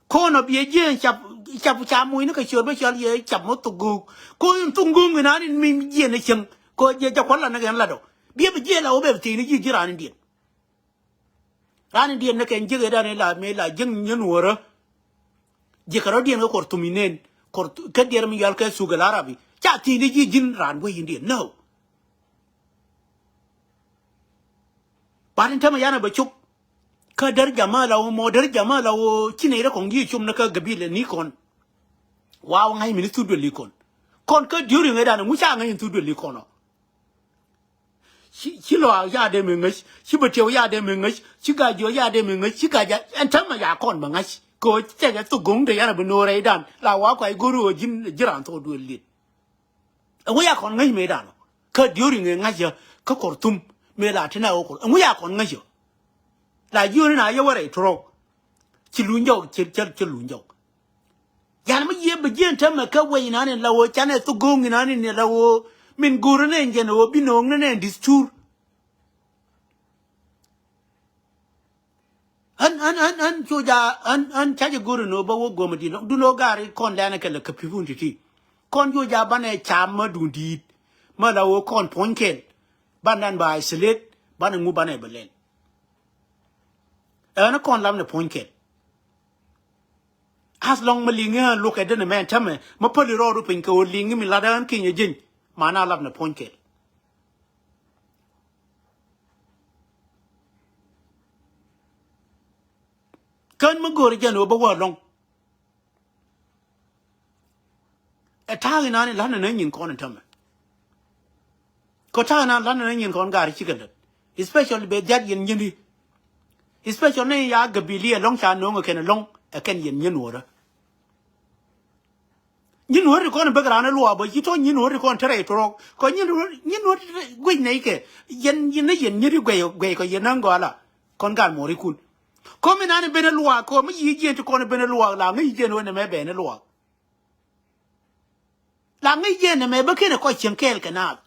Kɔn ɔ biɛ jiɛ cap, cap ca muc ni kɛ ciöt bä cɔl yɛ cap mɔ thuk go̱o̱k. Ko in thuk go̱o̱k in an in mi jiɛ ni cieŋ. Ko jɛ jɛ kuɔl la ni kɛn la dɔ. Biɛ bi jiɛ la wä bɛ bi thiec ni ji̱ ji̱ ran in diɛn. Ran in diɛn ni kɛn ji̱ kɛ dan in la mi la ji̱ nyɛ nuɔrä. Ji̱ kɛ rɔ diɛn kɛ kɔr thum in nen. Kɔr kä diɛn mi yɔal kɛ thuk kɛ la rabi. Ca thiec ni ji̱ ji̱n ran wec in diɛn. No. Bat in tämɛ yan a bɛ cop. Kä därja mä la wä mɔ därja mä la wä ci nɛy rɛ kɔŋ ji̱ com ni kä gabilɛ ni kɔn. Wa wä ŋa̱c mi ni thut duël ni kɔn. Kɔn kä during ɛ dan ŋu ca ŋa̱c in thut duël ni kɔn ɔ. Ci, ci lɔaak ca dee mi ŋäc, ci bɛ tiɛw ca dee mi ŋäc, ci gac jiɔ ca dee mi ŋäc, ci gac ɛn tämɛ ya kɔn bɛ ŋäc. Kɛ ɣöö cɛ jɛ thok go̱ŋ te yan a bi no̱o̱r rɛydan la wa kɔc go̱r ɣöö ji̱n ji̱ raan thok duël liet. Ɛŋu ya kɔn ŋäc mëëdan ɔ kä during ɛ ŋäc yɛ kä kɔr thum mëë la ti na ɣöö kɔr ɛŋu ya kɔn ŋäc yɛ. La jiöni na yɛ wä rɛy tuɔrɔk. Ci luny jɔk ci, ci, ci luny jɔk. Yan mi yiëë bi jiɛn tämɛ kä wec inan in la ɣöö canɛ thok go̱o̱ŋ inan in la ɣöö min go̱o̱r inɛn jɛn ɣöö bi no̱o̱ŋ ni nɛn distur. Ɣän ɣän ɣän ɣän cu ja ɣän ɣän ca jɛ go̱r in ɣöö bä wä guɔ̱mɛ di̱t lɔ̱ŋ dun ɣöö gaari kɔn lɛnɛ kɛ lɛ käpipun ti̱ti̱. Kɔn cu ja banɛ cam mä dun di̱i̱t mä la ɣöö kɔn puɔ̱ny kɛl. Bandan ba isolate banɛ ŋu banɛ bɛ lɛl. Ɣän kɔn lam ni puɔ̱ny kɛl. As long mi liŋi ɣän luɔkɛ deni mɛn tämɛ mi päli rɔɔdu piny kɛ ɣöö liŋi mi lat ɣän kinyɛ jieny. Mana lap ni puɔ̱ny kɛl. Kän mi go̱o̱ri jɛn ɣöö bä wä lɔ̱ŋ. Ɛ ta̱a̱ inan in la̱t ni nä nyin kɔn in tämɛ. Kɔ ta̱a̱ inan la̱t ni nä nyin kɔn gaari cikɛ lät. Especially bɛ dhiat yɛn nyindi. Especially ni ya gabili ɛlɔ̱ŋ ca no̱o̱ŋ ɛ kɛn ɛlɔ̱ŋ ɛ kɛn yɛn nyin wärä. Nyin wärä ti kɔn in bek raan in luaak bä ci tɔ̱ nyin wärä ti kɔn in te rɛy tuɔrɔk kɔ nyin wärä nyin wärä ti guic nɛy kɛ yɛn yɛn ni yɛn nyindi guic guic kɔ yɛn näŋ gɔaa la kɔn gal muɔrikun. Kɔ mi nan in ben in luaak kɔ mi yiëë jiɛn ti kɔn in ben in luaak la ŋäc jiɛn wä nɛmɛ ben in luaak. La ŋäc jiɛn nɛmɛ bä kenɛ kɔc cieŋ kɛɛl kɛ naath.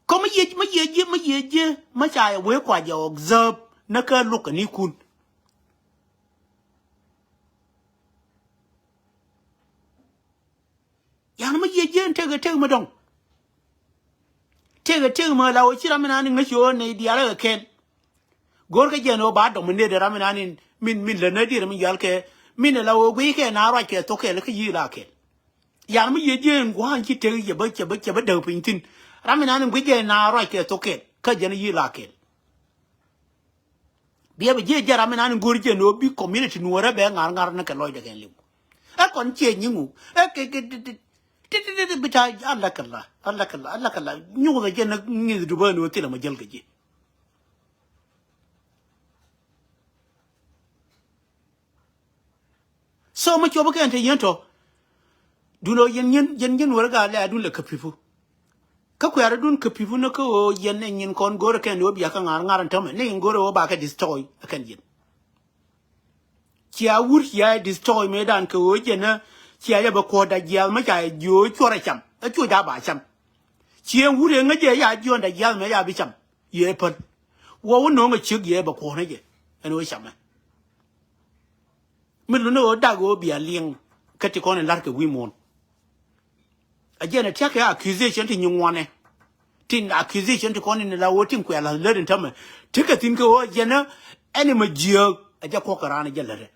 Kɔ mi yiëë mi yiëë jiɛ mi yiëë jiɛ mi ca yɛ wee kua jɛ observe ni kä luk kɛ ni kun. Yan mi yiëë jiɛn tekɛ tek mi dɔ̱ŋ. Tekɛ tek mi la wä ci ram mi nan in ŋäc ci wä nɛy diaal rɛ kɛ kɛn. Go̱rkɛ jɛn ɣöö ba dominate ram inan in min min lät nä dier min yɔal kɛ min ala ɣöö guiy kɛ na ruac kɛ thok kɛl kä yiëë la kɛl. Yan mi yiëë jiɛn gua̱a̱ny ci tek cɛ bä cɛ bä cɛ bä däk piny thi̱n. Ram inan in guic jɛ na ruac kɛ thok kɛl kä jɛn yiëë la kɛl. Biɛ bɛ jiɛ jɛ ram inan in go̱r jɛ ni ɣöö bi community nuɔrä bɛ ŋa̱r ŋa̱r ni kɛ lɔcdɛ kɛn liw. Ɛ kɔn ciɛ nyiŋu ɛ kɛ kɛ ti ti ti ti ti bi ta alakala alakala alakala nyuuth ɛ jɛ ni ŋi̱th dubä ni ɣöö thilɛ ma jäl kɛ ji̱. So mi cuɔp kɛn te yien tɔ. Dun ɔ yɛn yɛn yɛn yɛn wär gaa lɛ adun lɛ käpipu. Kä kuɛɛr adun käpipu ni kä ɣöö yɛn ɛ nyin kɔn go̱o̱rɛ kɛn ɣöö bia kä ŋa̱r ŋa̱r ɛn tämɛ ni yɛn go̱o̱rɛ ɣöö ba kɛ destroy ɛ kɛn yɛn. Cia wur cia destroy mëëdan kɛ ɣöö jɛn cia jɛ bɛ kuɔ̱r da jiath mi ca jiöö cuɔr ɛ cam ɛ cuɔ ja ba cam. Cia wur ɛ ŋäc jɛ ya jiɔn da jiath mɛ ya bi cam. Yɛ päl. Wä wä no̱o̱ŋ ɛ ciek yɛ bɛ kuɔ̱r ni jɛ ɛn ɣöö camɛ. Mi luni ɣöö dak ɣöö bia liɛŋ kä ti kɔn in la̱rkɛ wi̱i̱ muɔ̱ɔ̱n. A jɛn a tia̱k kɛ accusation ti nyi ŋuanɛ. Tin accusation ti kɔn in la ɣöö tin kuɛ la̱th lät in tämɛ. Tekɛ thi̱n kɛ ɣöö a jɛn a ɛn in ma jiääk a jɛ kuɔ̱k kɛ raan a jɛ lät ɛ.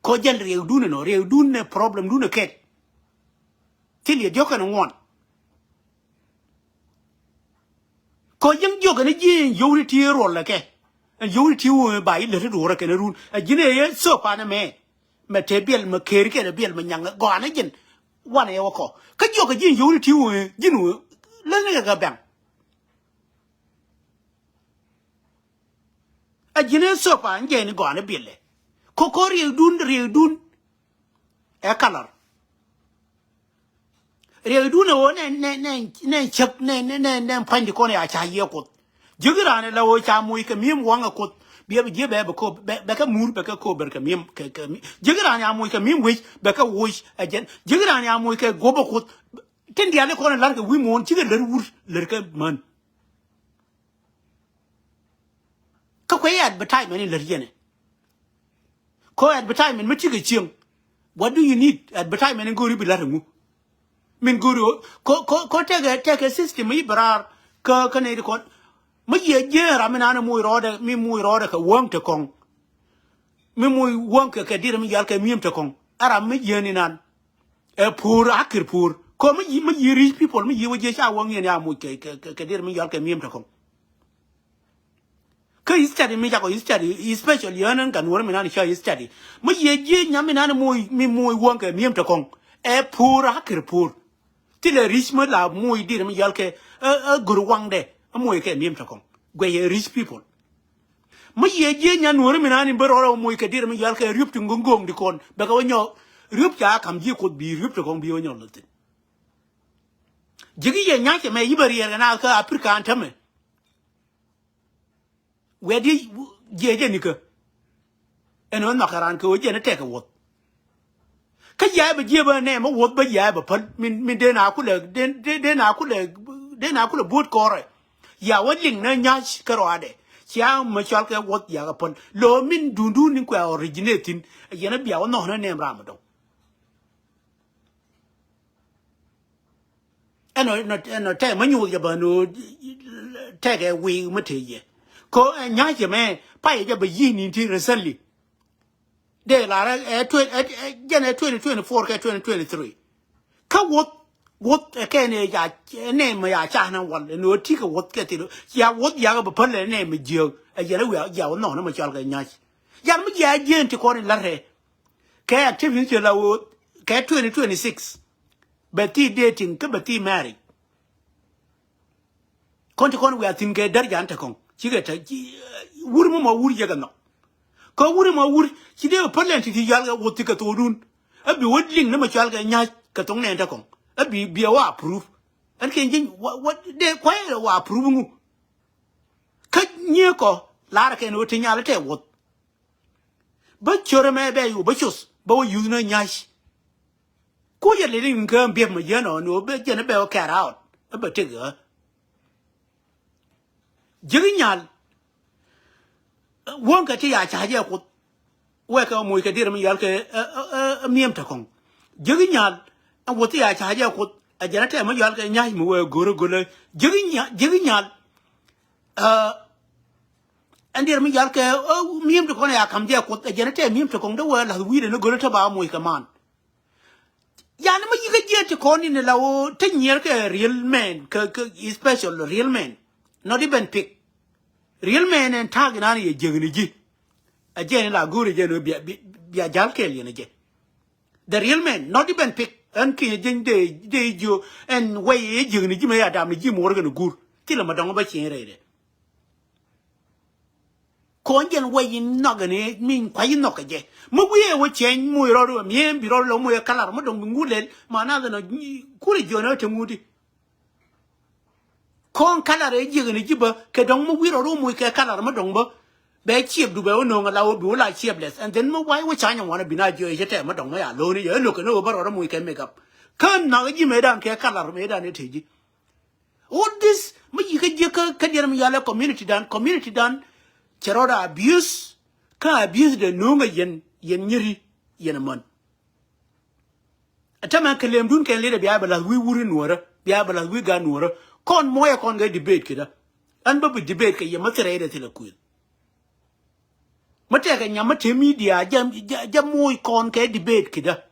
Kɔ jɛn riɛkdun in ɔ riɛkdun in problem dun in kɛt. Thil yɛ diɔ̱k kɛn ŋuan. Kɔ ji̱n jiök kɛn ji̱ ɛn yio̱w ti ti ruɔl lɛ kɛ. Ɛn yio̱w ti ti wee ba i̱ lät ti duɔ̱ɔ̱r kɛn run. Ɛ ji̱n ɛ yɛ thop an ɛmɛ. Mɛ te biɛl mɛ ker kɛn biɛl mɛ nyaŋ gɔanɛ ji̱n. Wanɛ yɛ wä kɔ. Kä jiök kɛ ji̱ ɛn yio̱w ti ti wee ji̱n wee. Lät ni kɛ kɛ bɛŋ. Ɛ ji̱n ɛ thop an jɛ ni gɔanɛ biɛl lɛ. Kɔ kɔ riɛkdun riɛkdun. Ɛ kalar. Riɛkdun ɛ ɣöö nɛn nɛn nɛn nɛn cäk nɛn nɛn nɛn nɛn pua̱ny ti kɔn ya ca yiëë kuoth. Ji̱k raan ɛ la ɣöö ca moc kɛ mi̱em waŋ ɛ kuoth. Biɛ bi ji̱ bɛ bɛ kɛ mur bɛ kɛ ko̱o̱p bɛ kɛ mi̱em kɛ kɛ mi̱em. Ji̱k raan ya moc kɛ mi̱em wec bɛ kɛ woc ɛ jɛn. Ji̱k raan ya moc kɛ guɔ̱p ɛ kuoth. Tin diaal i̱ kɔn ɛ la̱r kɛ wi̱i̱ muɔ̱ɔ̱n cikɛ lär wur lär kɛ män. Kä kuɛ yɛ advertisement in lät yɛn ɛ. Ko advertisement mi ti kɛ cieŋ. What do you need advertisement in go̱o̱ri bi la̱t ɛŋu? Min go̱o̱ri ɣöö ko, ko, ko tekɛ, tekɛ system i̱ bɛ raar kä, kä nɛy ti kɔn. Mi yiëë jieen ram mi naan moc rɔɔdɛ, mi moc rɔɔdɛ kɛ wäŋ te kɔŋ. Mi moc wäŋ kɛ, kɛ dirɛ mi yal kɛ mi̱em te kɔŋ. Ɛ ram mi jieen inan. Ɛ puur, akir puur. Ko mi yiëë, mi yiëë rich people, mi yiëë wä jiee ca wäŋ yɛn ya moc kɛ, kɛ, kɛ, kɛ dirɛ mi yal kɛ mi̱em te kɔŋ. Kä study mi cakɔ study, especially yɛn ɛn gan wär mi nan cä study. Mi yiëë jiee nyam mi nan moc, mi moc wäŋ kɛ mi̱em te kɔŋ. Ɛ puur, akir puur. Thilɛ rich mi la moc dirɛ mi yal kɛ, ɛ, ɛ, go̱r waŋdɛ. Ɛ moc kɛ mi̱em te kɔŋ. Guɛc ɛ rich people. Mi yiëë jiee nyan nuɔ̱ɔ̱ri mi nani bä rɔɔdɛ moc kɛ dirɛ mi yal kɛ riöp ti ŋo̱ŋ go̱o̱ŋ di kɔn. Bɛ kɛ wä nyɔk. Riöp ca kam ji̱ Kuoth bi riöp ti kɔn bi wä nyɔk lä thi̱n. Ji̱ ki yɛ nya̱cɛ mɛ yi̱ bä riɛɛr kɛ na kä Aprika an tämɛ. Wɛɛt di jiɛc jɛ nikä. Ɛn ɣän nhɔakɛ raan kɛ ɣöö jɛn ɛ tɛkɛ wuɔth. Kä jiaɛ bɛ jiɛ bä nɛɛmɛ wuɔth bä jiaɛ bɛ päl. Min, min dee na kulɛ, dee, dee, dee na kulɛ, dee na kulɛ buɔ̱t kɔrɛ. Ya wä liŋ nä nya̱c kä rɔadɛ. Cia mɛ cɔal kɛ wuɔth jiaɛ kɛ päl. Lo̱ min dundun ni kuɛ originate thi̱n. Yɛn ɛ bia wä nhɔk nä nɛɛm ram ɛ dɔ̱ŋ. Ɛnɔ, ɛnɔ, ɛnɔ tɛk mä nyuuth jɛ bä nɔ tɛk ɛ wi̱i̱ mä te yɛ. Ko ɛ nya̱cɛ mɛ payɛ jɛ bä yi̱n in ti recently. Dee lar ɛ, ɛ, twen-, ɛ, ɛ, jɛn ɛ twenty twenty-four kɛ twenty twenty-three. Kä wuɔth, wuɔth ɛ kɛn ɛ ya, ɛ nɛmɛ ya ca na wal, ɛn ɣöö ti kɛ wuɔth kɛ thil, ya wuɔth ya kɛ bä päl ɛ nɛmɛ jiääk, ɛ yɛn ɛ wiaa, ya wä nhɔk nɛ mɛ cɔal kɛ nya̱c. Yan mi jiaa jieen ti kɔn in la̱t rɛ. Kɛ activity ti la ɣöö, kɛ twenty twenty-six. Bɛ thi dating, kä bɛ thi marriage. Kɔn ti kɔn wiaa thi̱n kɛ där jan te kɔŋ. Cikɛ te, ci, wur mi mɔ wur yekɛ nhɔk. Kä wur mi mɔ wur, ci dee pälɛn ti ti yal kɛ wuɔth ti kɛ thokdun. Ɛ bi wä liŋ ni mɛ cɔal kɛ nya̱c kɛ thok nɛn te kɔŋ. Ɛ bi, bi ɛ wä approve. Ɛn kɛ ji̱, wä, wä, dee kuay ɛ wä approve ŋu. Kä nyiee kɔ, lar kɛn wä ti nyal tɛ wuɔth. Bä cör ɛmɛ bɛ yo̱o̱ bä coth bä wä yuth ni nya̱c. Ku yɛ lili ni kä biɛp mɛ yɛn ɔ ni wä bɛ jɛn bɛ wä kɛr out. Ɛ bɛ tëk ɣä. Ji̱k inyal. Wäŋkɛ ti ya ca jɛ kuth. Wɛkɛ ɔ moc kɛ dirɛ mi yal kɛ, ɛ, ɛ, ɛ, ɛ, miɛm te kɔŋ. Ji̱k inyal. Ɛ wuth ti ya ca jɛ kuth. Ɛ jɛn ɛ tɛm mi yal kɛ nya̱c mi wee go̱rä go̱lä. Ji̱k inyal, ji̱k inyal. Ɛ, ɛn diɛr mi yal kɛ, ɛ, mi̱em ti kɔn ya kam jɛ kuoth, ɛ jɛn ɛ tɛ mi̱em ti kɔn dee wee lath wi̱i̱dɛ ni gölä te ba moc kɛ man. Yani mi yikä jiɛ ti kɔn in la woo te nyier kɛ real men, kɛ, kɛ special real men. Not even pig. Real men ɛn ta̱a̱k inan yɛ jiäkni ji̱. Ɛ jɛn in la go̱o̱rɛ jɛn wee bia, bia, bia jal kɛɛl yɛn ɛ jɛ. The real men, not even pig. Ɛn kinyɛ jieny dee, dee jiö, ɛn wɛy ɛ jiäkni ji̱ mɛ ya damni ji̱ muɔr kɛn gur. Thilɛ mɛ dɔŋ bä cieŋ rɛydɛ. Kɔn jɛn wɛy in nhɔk ɛn ɛ min kuac in nhɔk kɛ jɛ. Mɛ wi̱i̱ ɛ wä cieŋ moc rɔɔd wä mi̱em bi rɔɔd lɔ moc ɛ kalar mɛ dɔŋ bi ŋut lɛl. Ma nath ɛn ɔ kurɛ jiön ɛ te ŋut i̱. Kɔn kalar ɛ jiäkni ji̱ bä kɛ dɔ̱ŋ mi wi̱r ɔ ru muc kɛ kalar mi dɔ̱ŋ bä. Bɛ ciɛp du bɛ wä no̱o̱ŋ ala wä bi wä la ciɛp lɛth. And then mi way wä cany ɛ ŋuan ɛ bi na jiɔ yɛ cɛ tɛm mi dɔ̱ŋ mi ya lo̱o̱ni yɛ ɛ lo̱k kɛ ni wä bä rɔɔdä muc kɛ make up. Kä naŋ ji̱ mëëdan kɛ kalar mëëdan ɛ te ji̱. All this mi yi̱ kä jiäk kä, kä diɛn mi yalɛ community dan, community dan cɛ rɔɔdä abuse. Kä abuse dee no̱o̱ŋ ɛ yɛn, yɛn nyiri, yɛn ɛ män. Ɛ tämɛ kɛ lëëmdun kɛn liɛt ɛ bia bɛ la̱th wi̱i̱ wur in nuɔ̱ɔ̱rä, bia bɛ la̱th wi̱i̱ gaat nuɔ̱ɔ̱rä. Kɔn muɔyɛ kɔn kɛ debate kidä. Ɛn bä bi debate kɛ yɛ mä thil rɛydɛ thilɛ kuëth. Mä tɛkɛ nyam mä te media jɛ, jɛ, jɛ moc kɔn kɛ debate kidä.